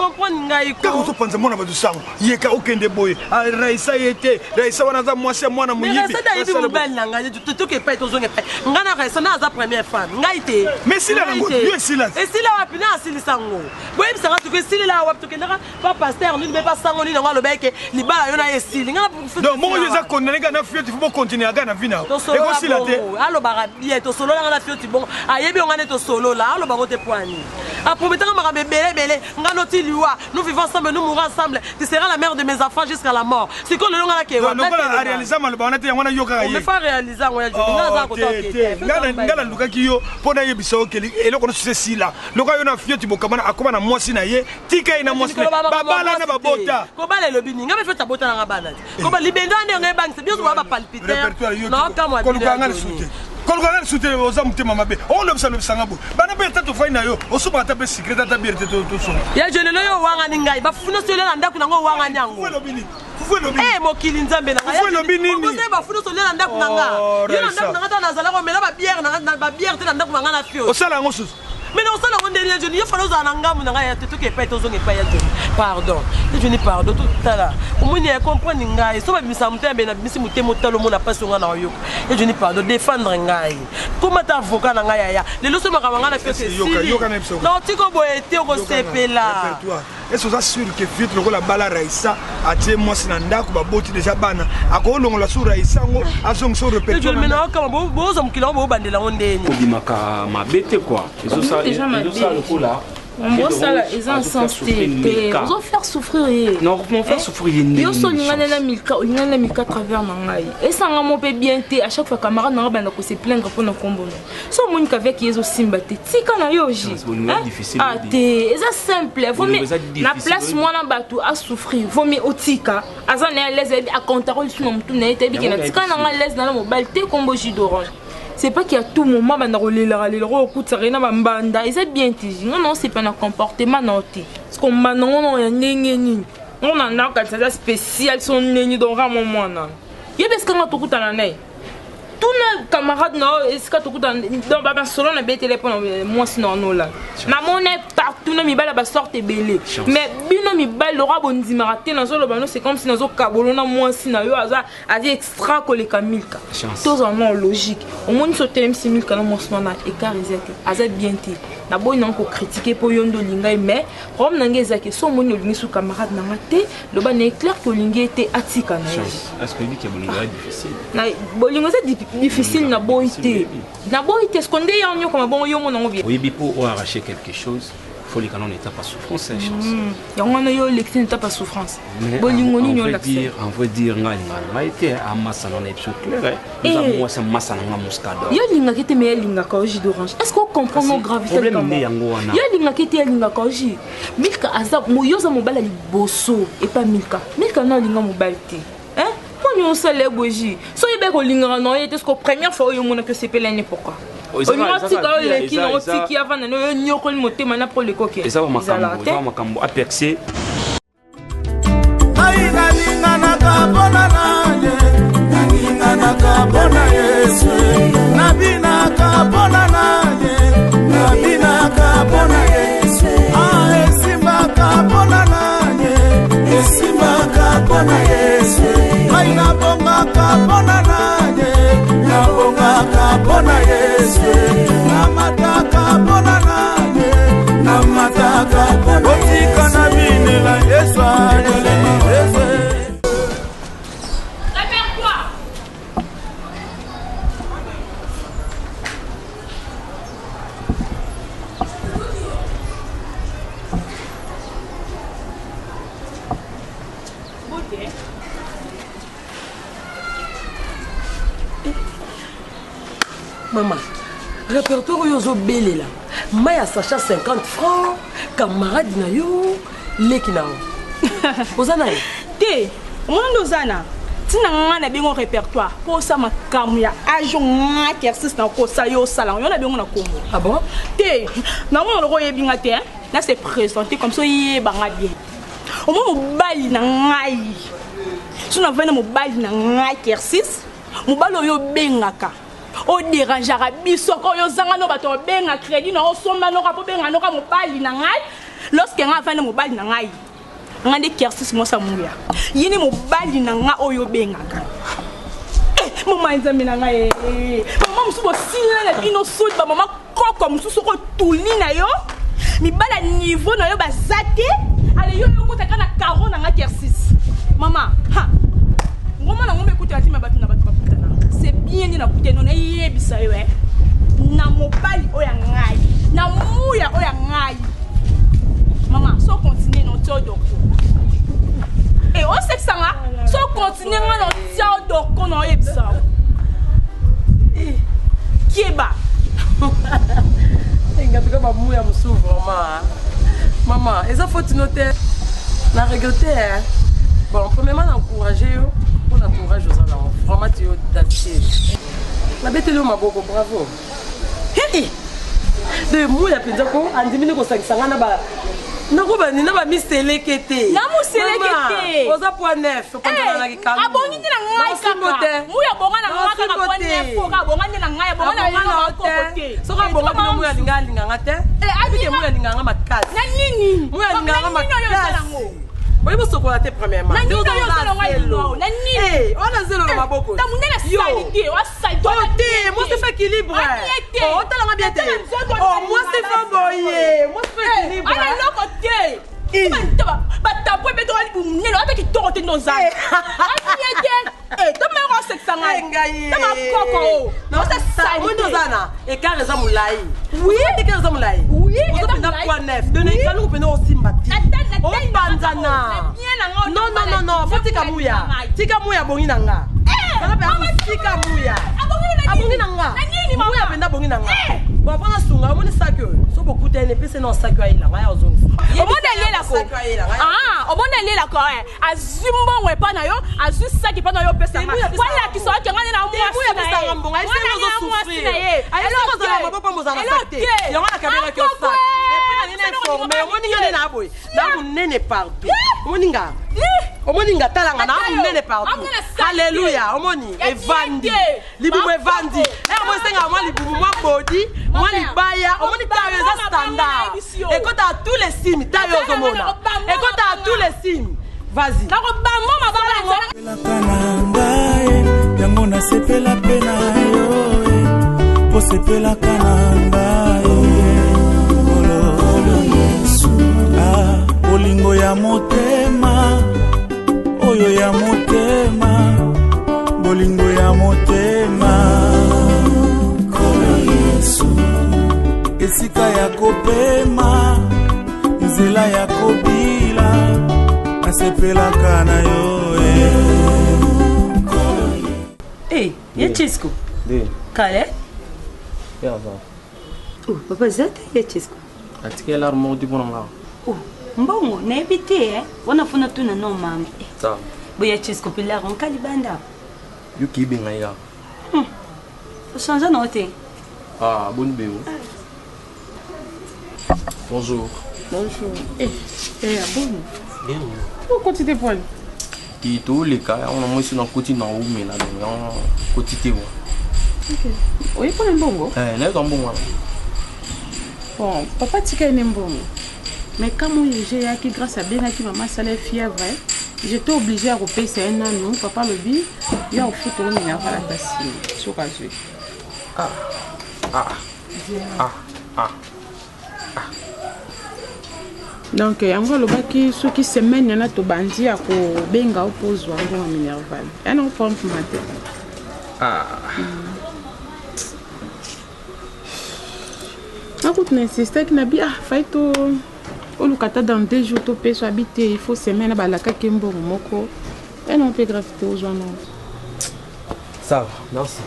Comprendre ngai ko. Kaka ozopanza mwana bato sango. Yeka okende boye. Ah, Raissa ye te. Raissa wana aza mwasi ya mwana Mais moyibi. Raissa te ayebi mobali na ngai totoki epai tozonga epai ngai na Raissa na aza première femme ngai te. Mais esila nango, yo esila. Esila wapi na asilisa ngo. Boyebisa nga soki esilila wapi tokendaka pa pasteur nini mpe pa sango nini yango alobaki ke libala yo na ye esili ngai Donc moko yo eza condamné kaka na fioti faut bo continuer kaka na vie na yo. Ekosila te. Alobaka bien tosolola nga na fioti bongo ayebi yo nga nde tosolola aloba ngo te poani aprometaka makambo ebele ebele nga noti liwa nous vivons ensemble nous mourons ensemble tu seras la mère de mes enfants jusqu'à la mort sikoyo lelo nga nakewa lokola arealisa maloba wana te yango wana yo kaka ye fa réalise yango ya nga aza kota nga nalukaki yo mpo nayebisa yo keli eloko nyonso esila lokola yo na fioti bokamana akoma na mwasi na ye tika ye na mwasi na ye babala na babota kobala elobi nini nga mpe fioti abota nanga bana te koba libenda nde yango ebangisa biso boya bapalpitaire naokamwa koluka nga lisusu te koluka nga lisusu te oza motema mabe olobisa lobisa nga boye bana mpe ata tofai na yo osomaka ata mpe secret ata biere te tosomba ya je lelo yo owangani ngai bafufu nyonso olia na ndako nango owangani yango Eh, mokili nzambe na ngai bafufu nyonso olia na ndako na nga yo na ndako na nga ta nazalaka omela babiere na babiere te na ndako na nga na fio osala yango susu mais na osala yango ndenge ya joni yo fala ozala na ngambu na ngai ya te toki epai tozonga epai ya joni pardon ya joni pardon totala omoni ya comprendre ngai so babimisa motema mbe nabimisi motema otala omona mpasi onga na oyoka ya joni pardon défendre ngai koma ta avocat na ngai yaya lelo so makambo ngai na fete esili na otiko boye te okosepela ese oza sur ke vite lokola bala raisa atie mwasi na ndako baboti deja bana akolongola su raisa yango azongisa repertoireokama bozwa mokili yango bobandela yango ndeni obimaka mabe te kua ezosala lokola bosala eza sens te te ozofaire souffrir ye faire souffrir ye ndenge yo so olingani na milka olingani na milka travers na ngai esanga mo mpe bien te à chaque fois camarade na ngai banda kose plaindre mpo na nkombo no so omoni kaveki ezosimba te tika na yo ji ah te eza simple vomi na place mwana bato asouffrir vomi otika aza na ye alaise ayebi akontaka lisusu na motu na ye te ayebi ke na tika na ngai alaise na na mobali te kombo jus d'orange c'est pas qu'à tout moment banda kolelaka lelaka oyo okutisaka ye na bambanda eza bien te nga na osepa na comportement na yo te parce que mbanda ngo na ya ndenge nini ngo na nakanisa eza spécial so ndenge donc ramo mwana yebi esika nga tokutana na ye tuna camarade na yo esika tokutana donc bamasolo na betele mpo na euh, mwasi na wanola namona partout na mibali ya basorte ebele mais bino mibali lokwa bondimaka te nazoloba no c'est comme si nazokabolo na mwasi na yo aza aza extra koleka milka tozala nao logique omoni so otelemisi milka na mwasi wana écart eza te aza bien te naboyi nango kokritike mpo yo nde olingai mais problème na ngai eza ke so omoni olingi su camarade na nga te loba na ye clair ke olingi ye te atika na ye bolingo eza difficile naboyi te naboyi te siko nde ya nyokama bongo yo mona yango bien oyebi mpo oarrache quelque chose faut leka nano étape ya souffrance hein, chance mm. yango wana yo olekisi na étape ya souffrance bolingo nini olakisa en vrai dire ngai alingaka na ngai te amasa na na biso clair eza eh. mwasi amasa na ngai moscador yo olingaki te mais alingaka yo jus d'orange est ce que ocomprendre gravité nde yango wana yo alingaki te alingaka yo jus milka aza yo oza mobali ya liboso epa milka milka na alinga mobali te hein mpo nini osala ye boye jus so oyebaki kolingaka na ye te siko première fois oyo omonaki osepela ne pourquoi olingi otika oyo eleki na otiki avanda na oyo onyokoli motema na mpo oleki oke eza makambo aperce ngai nalinganaka mpona naye nalinganaka mpona yesu nabinaka mpona naye nabinaka mpona yesu ah, esimbaka mpona naye esimbaka mpona yesu ngai nabongaka mpona naye nabongaka mpona yesu namataka mpona naye namataka otika na binela yesu yesu Mama, répertoire oyo ozobelela mai ya sacha 50 francs camarade na yo leki na yo oza na ye te omona nde oza na ntina nga na bengo répertoire mpo osala makambo ya age nga kersis na kosa yo osala yo na bengo na kombo ah bon te namona loko oyebi nga te na se présenter comme ça oyeba nga bien. Omoi mobali na ngai so navandi na mobali na ngai kersis mobali oyo obengaka oderangeaka biso ko oyo ozanga no bato obenga crédit na osomba noka mpo obenga noka mobali na ngai lorsque ngai avandi na mobali na ngai ngai nde kersis mwasi ya muya ye nde mobali na ngai oyo obengaka eh, mama nzambe na ngai eh. mama mosusu bosilana na bino soni bamama koko mosusu oko tuli na yo mibali ya niveau na yo baza te ale yo yokotaka na karo na ngai kersis mama ha ngoma na ngoma ekutana te ma bato na bato bakutana c'est bien nde nakutani no nayebisa yo e na mobali oyo ya ngai na muya oyo ya ngai mama so continue na otia odoko e osekisa nga so continue nga na otia odoko na oyebisa kieba engatuka bamuya mosusu vraiment mama eza faute no te na regrete bon premièrement na encourage yo mpona courage oza nango vraiment tu audacieux nabeteli yo maboko bravo de muya mpenza ko andimi nde kosangisa ngai na ba nakobani na bamiseleke te na moseleke te oza poids neuf abongi nde na ngai kaka muya abonga na ngai kaka poids neuf oka abonga nde na ngai abonga na yo bakoko te soki abonga bino muya alinga alinganga te abike muya alinganga makasi na nini muya alinganga makasi oyebi osokola te premièrement na nini oyo osala ngai lino na nini wana zelo na maboko ta munene salite wa salite oh te moi c'est fait équilibre oh otala nga bien te oh moi c'est fait boye moi c'est fait équilibre ana loko te batapo ebetaka libumu nene ata kitoko te nde oza aye te tomeko osekisa ngai tama koko o osa oza na écart eza molai écart eza molai oza mpenza poids neuf donc ekaluku mpenza osimba te opanzana non non non non fo tika muya tika muya abongi na nga aza mpenza mosika muya abongi na nga muya mpenza abongi na nga bon mpo nasunga omoni saki oyo so bokutani epese na saki oyo ayelanga ya ozongisa omoni alelako omoni alelako azwi mbongo epa na yo azwi saki epa na yo opesa nga po alakisa oke nga nde na mwasi na ye na monene partout omoni nga omoni nga talanga na monene partout alleluya omoni evandi libumu evandi ere mo esengaka mwa libumu mwa bodi mwa libaya omoni tayo eza standard ekotaka tous les simi tayo ozomona ekotaka tous les simi vas-y nakobamba mabanga na ngai yango nasepela mpe na yo posepelaka na ngai Yesu ah, bolingo ya motema oyo ya motema bolingo ya motema Nkolo Yesu esika ya kopema nzela ya kobila nasepelaka na yo eh. Hey, ye Chisco. Kale? Oh, papa eza te ye Chisco. Atikela armoire di mpona nga. Oh, mbongo nayebi te eh. Wana funa tuna no mama. Eh. Sawa. Boya Chisco pilar onka libanda. Yo kibenga ya. Ochange na te. Ah, boni beo. Bonjour. Bonjour. Eh, eh, ah bon? Bien. Okoti te poil. Ti toleka yango na mwisi na koti na umela donc yango koti te wa. Ok. Oye mpona mbongo? Eh, nayoka mbongo wana. Bon, papa tika ye ne mbongo. Mais quand mon léger eyaki grâce abengaki mama asala ye fièvre, j'étais obligé ya kopesa ye nanu. Papa alobi ya kofuta ngo minerval ata nsima soki azwi. Ah. Ah. Ah. Ah. Donc yango alobaki soki semaine wana tobandi ya kobenga yo mpo ozwa mbongo ya minerval ya nango problème mpuma te. Ah. Nakutu na insistaki na bi ah fai to oluka ata dans deux jours topesa abi te il faut semaine balakaki ye mbongo moko ya nango mpe grave te ozwa nango. Ça va, merci.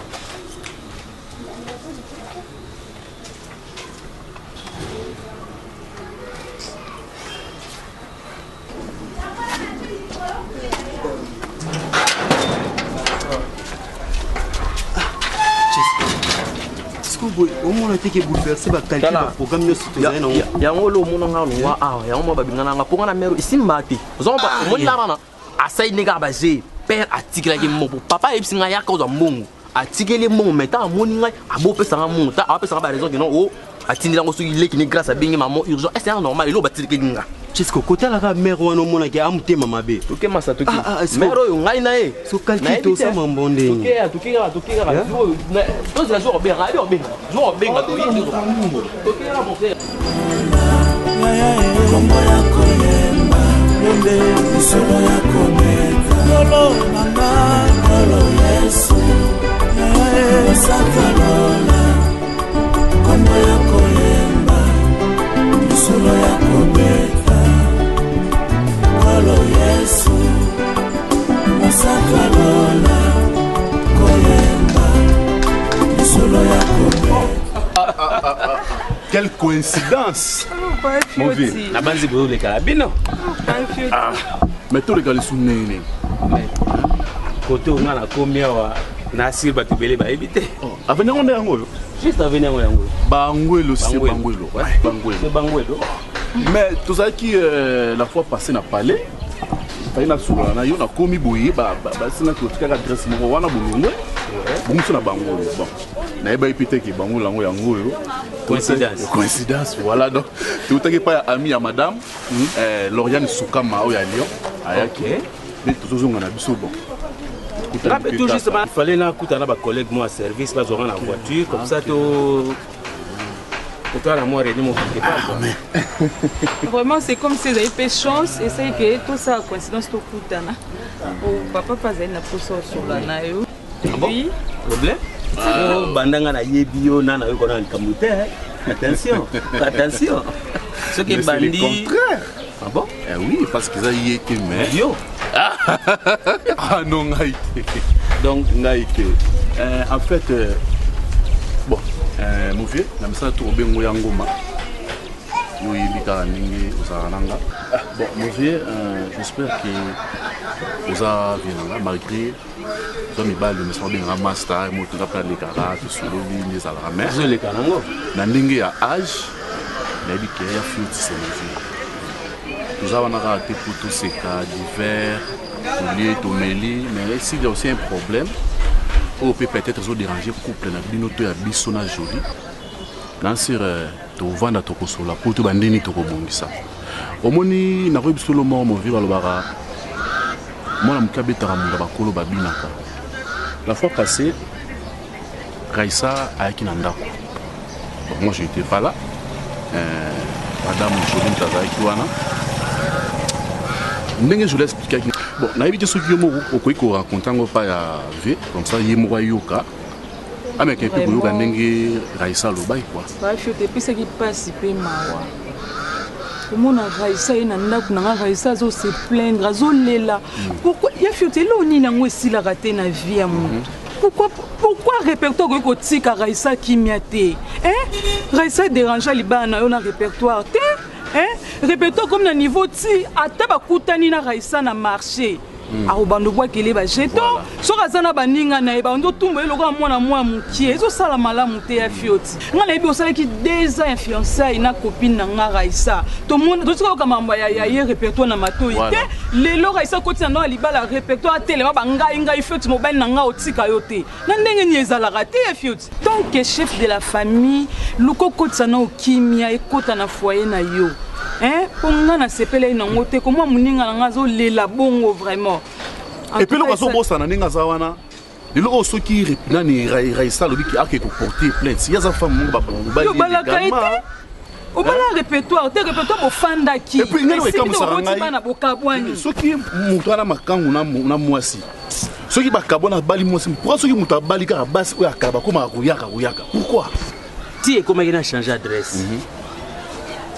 Sikoyo boye omona te ke bouleverse bacalcul baprogramme nyonso tozali nango. Yango lo omona nga longwa awa, yango mwa babengana nga mpo nga na mero esimba te. Omoni nga wana asali ndenge kaka baje père atikelaki mbongo, papa ayebisi ngai yaka ozwa mbongo, atikeli mbongo, mais ntango amoni ngai abopesa nga mbongo, ta awapesa nga baraison ke non, o atindeli yango soki leki ni grâce abengi mamo urgent, est ce normal eloko batilikeli nga? Chesko, kotalaka mare wana omonaki amotema mabe. Toke masa, toke mare oyo ngai na ye. So calcul tosala mbo ndenge. Toke kaka, toke kaka, tozela jour obenga, ayebi obenga jour obenga, toye toke kaka mon frère. Kombo ya koyemba yonde lisolo ya kobeta lolo nanga kolo Yesu osaka lola kombo ya koyemba lisolo ya kobeta kolo Yesu osaka lola koyemba lisolo ya kobeta. Quelle coïncidence! Mon vieux, nabanzi bozolekala bino. Ah, mais toleka lisusu ndenge nini? Kote oyo nga nakomi awa, nasir bato ebele bayebi te. Aveni yango nde yango oyo? Juste aveni yango yango oyo. Bangwelo, se Bangwelo. Bangwelo. Se Bangwelo. Mais tozalaki la fois passée na palais, fai nasolola na yo, nakomi boye, basengaki otikaka adresse moko wana bolongwe bongiso na bango oyo. Bon, nayebaki mpe te ke bango yango yango oyo. Coïncidence. Coïncidence, voilà. Donc toutaki epai ya ami ya madame Lauriane Sukama oyo ya Lyon ayaki nde tozozonga na biso. Bon. Nga mpe tout juste il fallait nakuta na bacollègue mo ya service, bazwanga na voiture comme ça, to kotala na mwa réunion moko quelque part, quoi. Vraiment, c'est comme si ezali mpe chance esali ke tosala coïncidence tokutana. Papa mpe azali na mposa osola na yo. Ah bon? Oui. Problème. Oh, banda nga nayebi yo na nayoka na likambo te. Attention, attention, soki Mais c'est le ebandi. contraire. Ah bon? Eh oui, parce que eza ye te, mais yo. Ah non, ngai te. Donc ngai te. En fait, bon, mon vieux, na misala to obengo ya ngoma, yo oyebi kaka ndenge ozalaka na nga. Bon, mon vieux, j'espère que oza vie na nga malgré oza mibali, mais babengaka master moto nga mpe alekaka, tosololi nde ezalaka, mais Ozoleka nango. Na ndenge ya âge, nayebi ke ya fioti, c'est mon vieux. Toza wana kaka te po toseka divers, tolie, tomeli, mais s'il y a aussi un problème oyo mpe peut-être ezodéranger couple na bino to ya biso na Joli nansir, tovanda, tokosola po to bandeni tokobongisa. Omoni, nakoyebi solo moko, mon vieux, balobaka mwana moke abetaka munda, bakolo babinaka. La fois passée, Raissa ayaki na ndako. Bon, moi je n'étais pas là, madame Jolie moto azalaki wana. Ndenge Jolie expliquaki, bon, nayebi te soki yo moko okoki koraconte yango pa ya vie, comme ça ye moko ayoka, ameka mpe koyoka ndenge Raissa alobaki, quoi. Bafiote epesaki mpasi mpe mawa komona Raisa ye na ndako na nga. Raisa azose plaindre, azolela. Pourquoi ya fiote? Eloko nini yango esilaka te na vie ya moto? Pourquoi répertoire okoki kotika Raisa kimia te, hein? Raisa dérange libala na yo na répertoire te, hein? Répertoire comme na niveau ti ata bakutani na Raisa na marché, akobanda obwakele bajeton. Soki aza na baninga na ye, bando otumba ye lokola mwana mwa mokie. Ezosala malamu te ya fioti. Ngai nayebi osalaki 2 ans ya fiançaille na copine na nga Raisa. Totika yoka mambo ya ye répertoire na matoi te. Lelo Raisa akoti na ndako ya libala, répertoire atelema bangai ngai fioti mobali na ngai otika yo te na ndenge nini? Ezalaka te ya fioti. Tant que chef de la famille, luka okotisa na okimia ekota na foyer na yo, hein? Mpo ngai nasepelaki nango te komwa moninga na ngai azolela bongo vraiment. En Et puis tout eloko cas, azobosana ndenge aza wana lelo oyo, soki nani Raisa alobiki ake koporter plainte, ye aza femme moko Yo obalaka ye te, obala répertoire te, répertoire bofandaki. Et puis, ngai ekamisaka Esili ngai. bana bokabwani. Soki moto ana makangu na mwasi, soki bakabwana, abali mwasi, pourquoi soki moto abali kaka basi oyo akala bakomaka koyaka koyaka, pourquoi? Ti ekomaki na change adresse,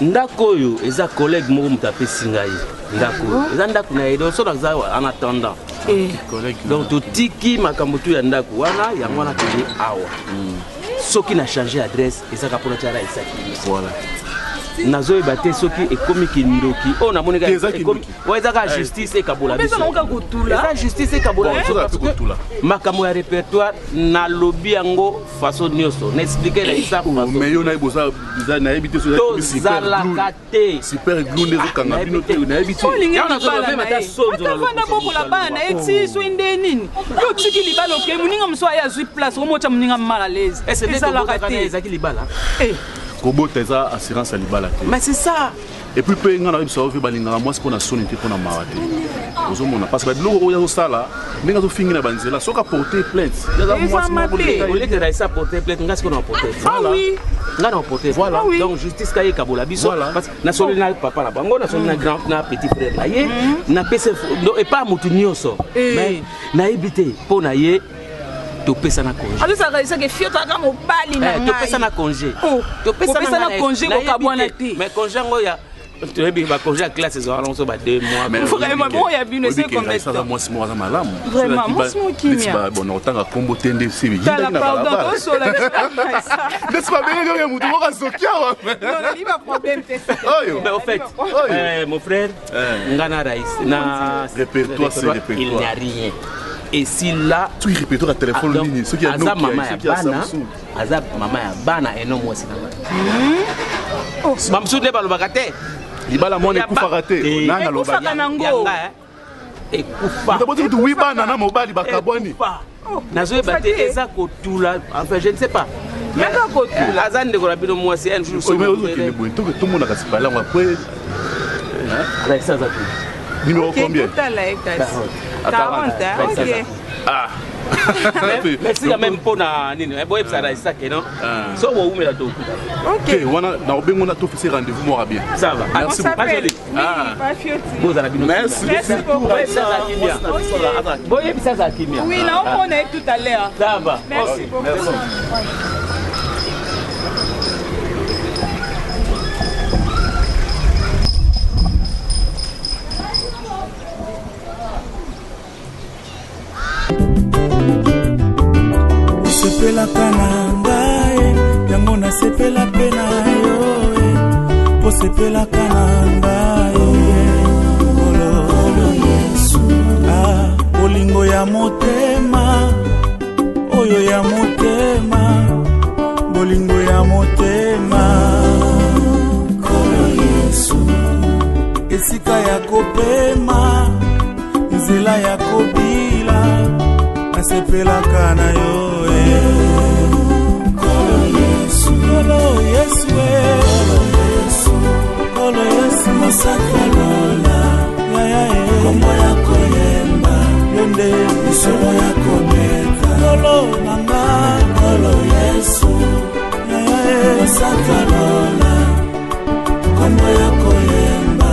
ndako oyo eza collègue moko moto apesi ngai ndako oyo, eza ndako na ye. Donc so naza en attendant, donc totiki makambo tu ya ndako wana, yango wana toye awa. Soki na change adresse, ezaka mpona tia Raisa. Voilà. Nazoyeba te soki ekomi kindoki oyo namoni Te, eza kindoki. oyo eza kaka justice ekabola Eza biso. nango kaka kotula. Eza justice ekabola Bon, biso eza parce pe kotula. que makambo ya répertoire nalobi yango façon nyonso na explike na isa façon mais yo nayebi oza nayebi te soki eza super glue. tozalaka te super glue nde ezokanga bino te nayebi te olingi Yango nazoloba libala meme na ata ye sonzo na ata vanda lokoso bokola bana na ye ti soki nde nini yo otiki libala okei moninga mosusu aye azwi place omotya moninga mal à l'aise Est-ce que nde ezalaka tobotaka na ye te ezalaki libala kobota eza assurance ya libala te mais c'est ça et puis mpe ngai nayebisa yo mpe balingaka mwasi mpo na soni te mpo na mawa te ozomona parce que babiloko oyo azosala ndenge azofingi na banzela soki aporte plainte ye aza mwasi moko boye. oleke raisa porte plainte ngai sikoyo na porte Ah oui. ngai na porte Voilà. donc justice ka ye ekabola biso Voilà. Parce que nasoli na papa na bango nasoli na grand na petit frère na ye napesi epa motu nyonso mais nayebi te mpo na ye topesana congé azosaka esaka efiotaka mobali na Eh, topesana congé Topesana congé kokabwana te mais congé yango ya toyebi bacongé ya classe ezalaka nyonso ba deux mois Vraiment, bon, ya bino, c'est Oyebi ke combien de Raissa aza temps? mwasi moko aza malamu Vraiment, Soki mwasi moko kimia. neti bon otanga kombo te nde si tala pardon tosola ndesi babengaki oyo motu moko azoki awa problème te oyo Mais au fait, mon frère, nga na Raïs, na Répertoire, c'est répertoire. Il n'y a rien. Et si là, soki répertoire ya telefone Ah, donc, nini soki ya aza Nokia, mama ya soki ya bana, Samsung. aza mama ya bana eno mwasi na ngai. Bamosusu nde balobaka te. Libala mwana Ya ba- ekufaka te. Eh. Nani alobaki? Ekufaka nango. Ya nga, eh, ekufa. Moto aboti kutu wi bana na mobali bakabwani nazoyeba te eza kotula enfin je ne sais pas Mais- Yaka kotula. aza ndeko na bino mwasi un jour Oyo, mais ozokende boye tomonaka sipala yango après Raïssa aza tu numéro combien totala ye kasi 40 hein, ok ah merci quand même mpona nini boyebisa Raïssa ke non so bowumela tokuta ok wana na obengo na tofise rendez-vous moko bien Ça va. merci On s'appelle. beaucoup Oui, Ah. pas Fioti. bozala bino Merci. Merci beaucoup. Boyebisa aza kimia boyebisa aza kimia Oui, là, on est tout à l'heure. Ça va. Merci Ok, beaucoup. merci. osepelaka na ngai yango nasepela mpe na yo eh. posepelaka na ngai Nkolo Yesu. Ah, bolingo ya motema oyo ya motema bolingo ya motema Nkolo Yesu. esika ya kopema nzela ya kobila nasepelaka na yo eh. Nkolo Yesu. Nkolo Yesu eh. Nkolo Yesu mosaka lola yaya eh. kombo ya koyemba yo nde lisolo ya kobeta Nkolo na nga Nkolo Yesu yaya eh. mosaka lola kombo ya koyemba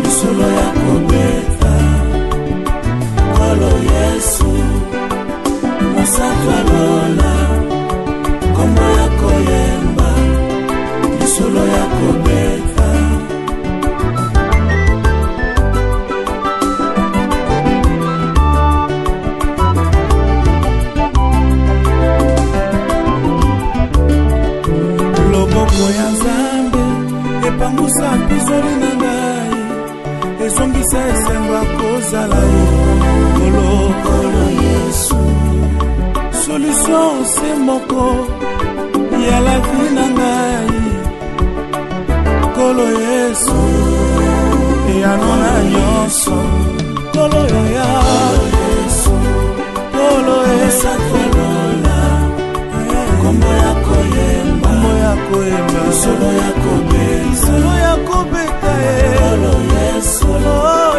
lisolo ya kobeta Nkolo Yesu mosaka lola kombo ya koyemba lisolo ya kobeta loboko ya nzambe epangusa mpizoli na ngai ezongisa esengo ya kozala yo kolo kolo yesu solution se moko ya lavi na ngai kolo yesu eyano na nyonso kolo yaya kolo esakolola kombo ya koyemba kombo ya koyemba lisolo ya kobeta lisolo ya kobeta kolo yesu kolo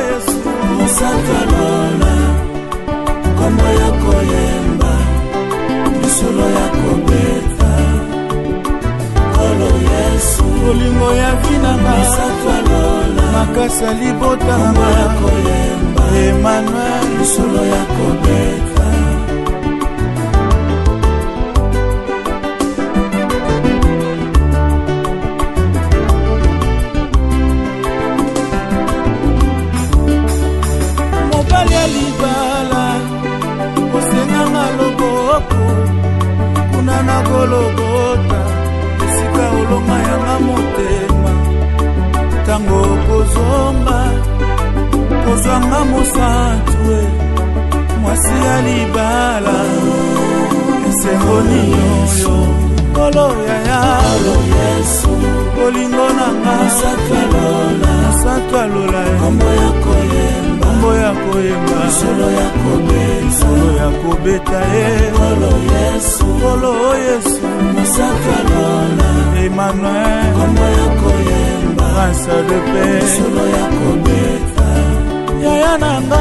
yesu mosakalola kombo ya koyemba lisolo ya kobeta kolo yesu bolingo ya vinanga mosakalola makasi ya libota nanga ya koyemba emmanuel lisolo ya kobeta mobali ya libala osenganga loboko kuna na gologota esika olonga yanga motema. kozonga kozwanga mosantu e mwasi ya libala esengo niyoyo nkolo yaya bolingo na nga mosantu alola kombo ya koyemba solo ya kobeta ye nkolo yesu emmanuel prince de paix yaya na nga.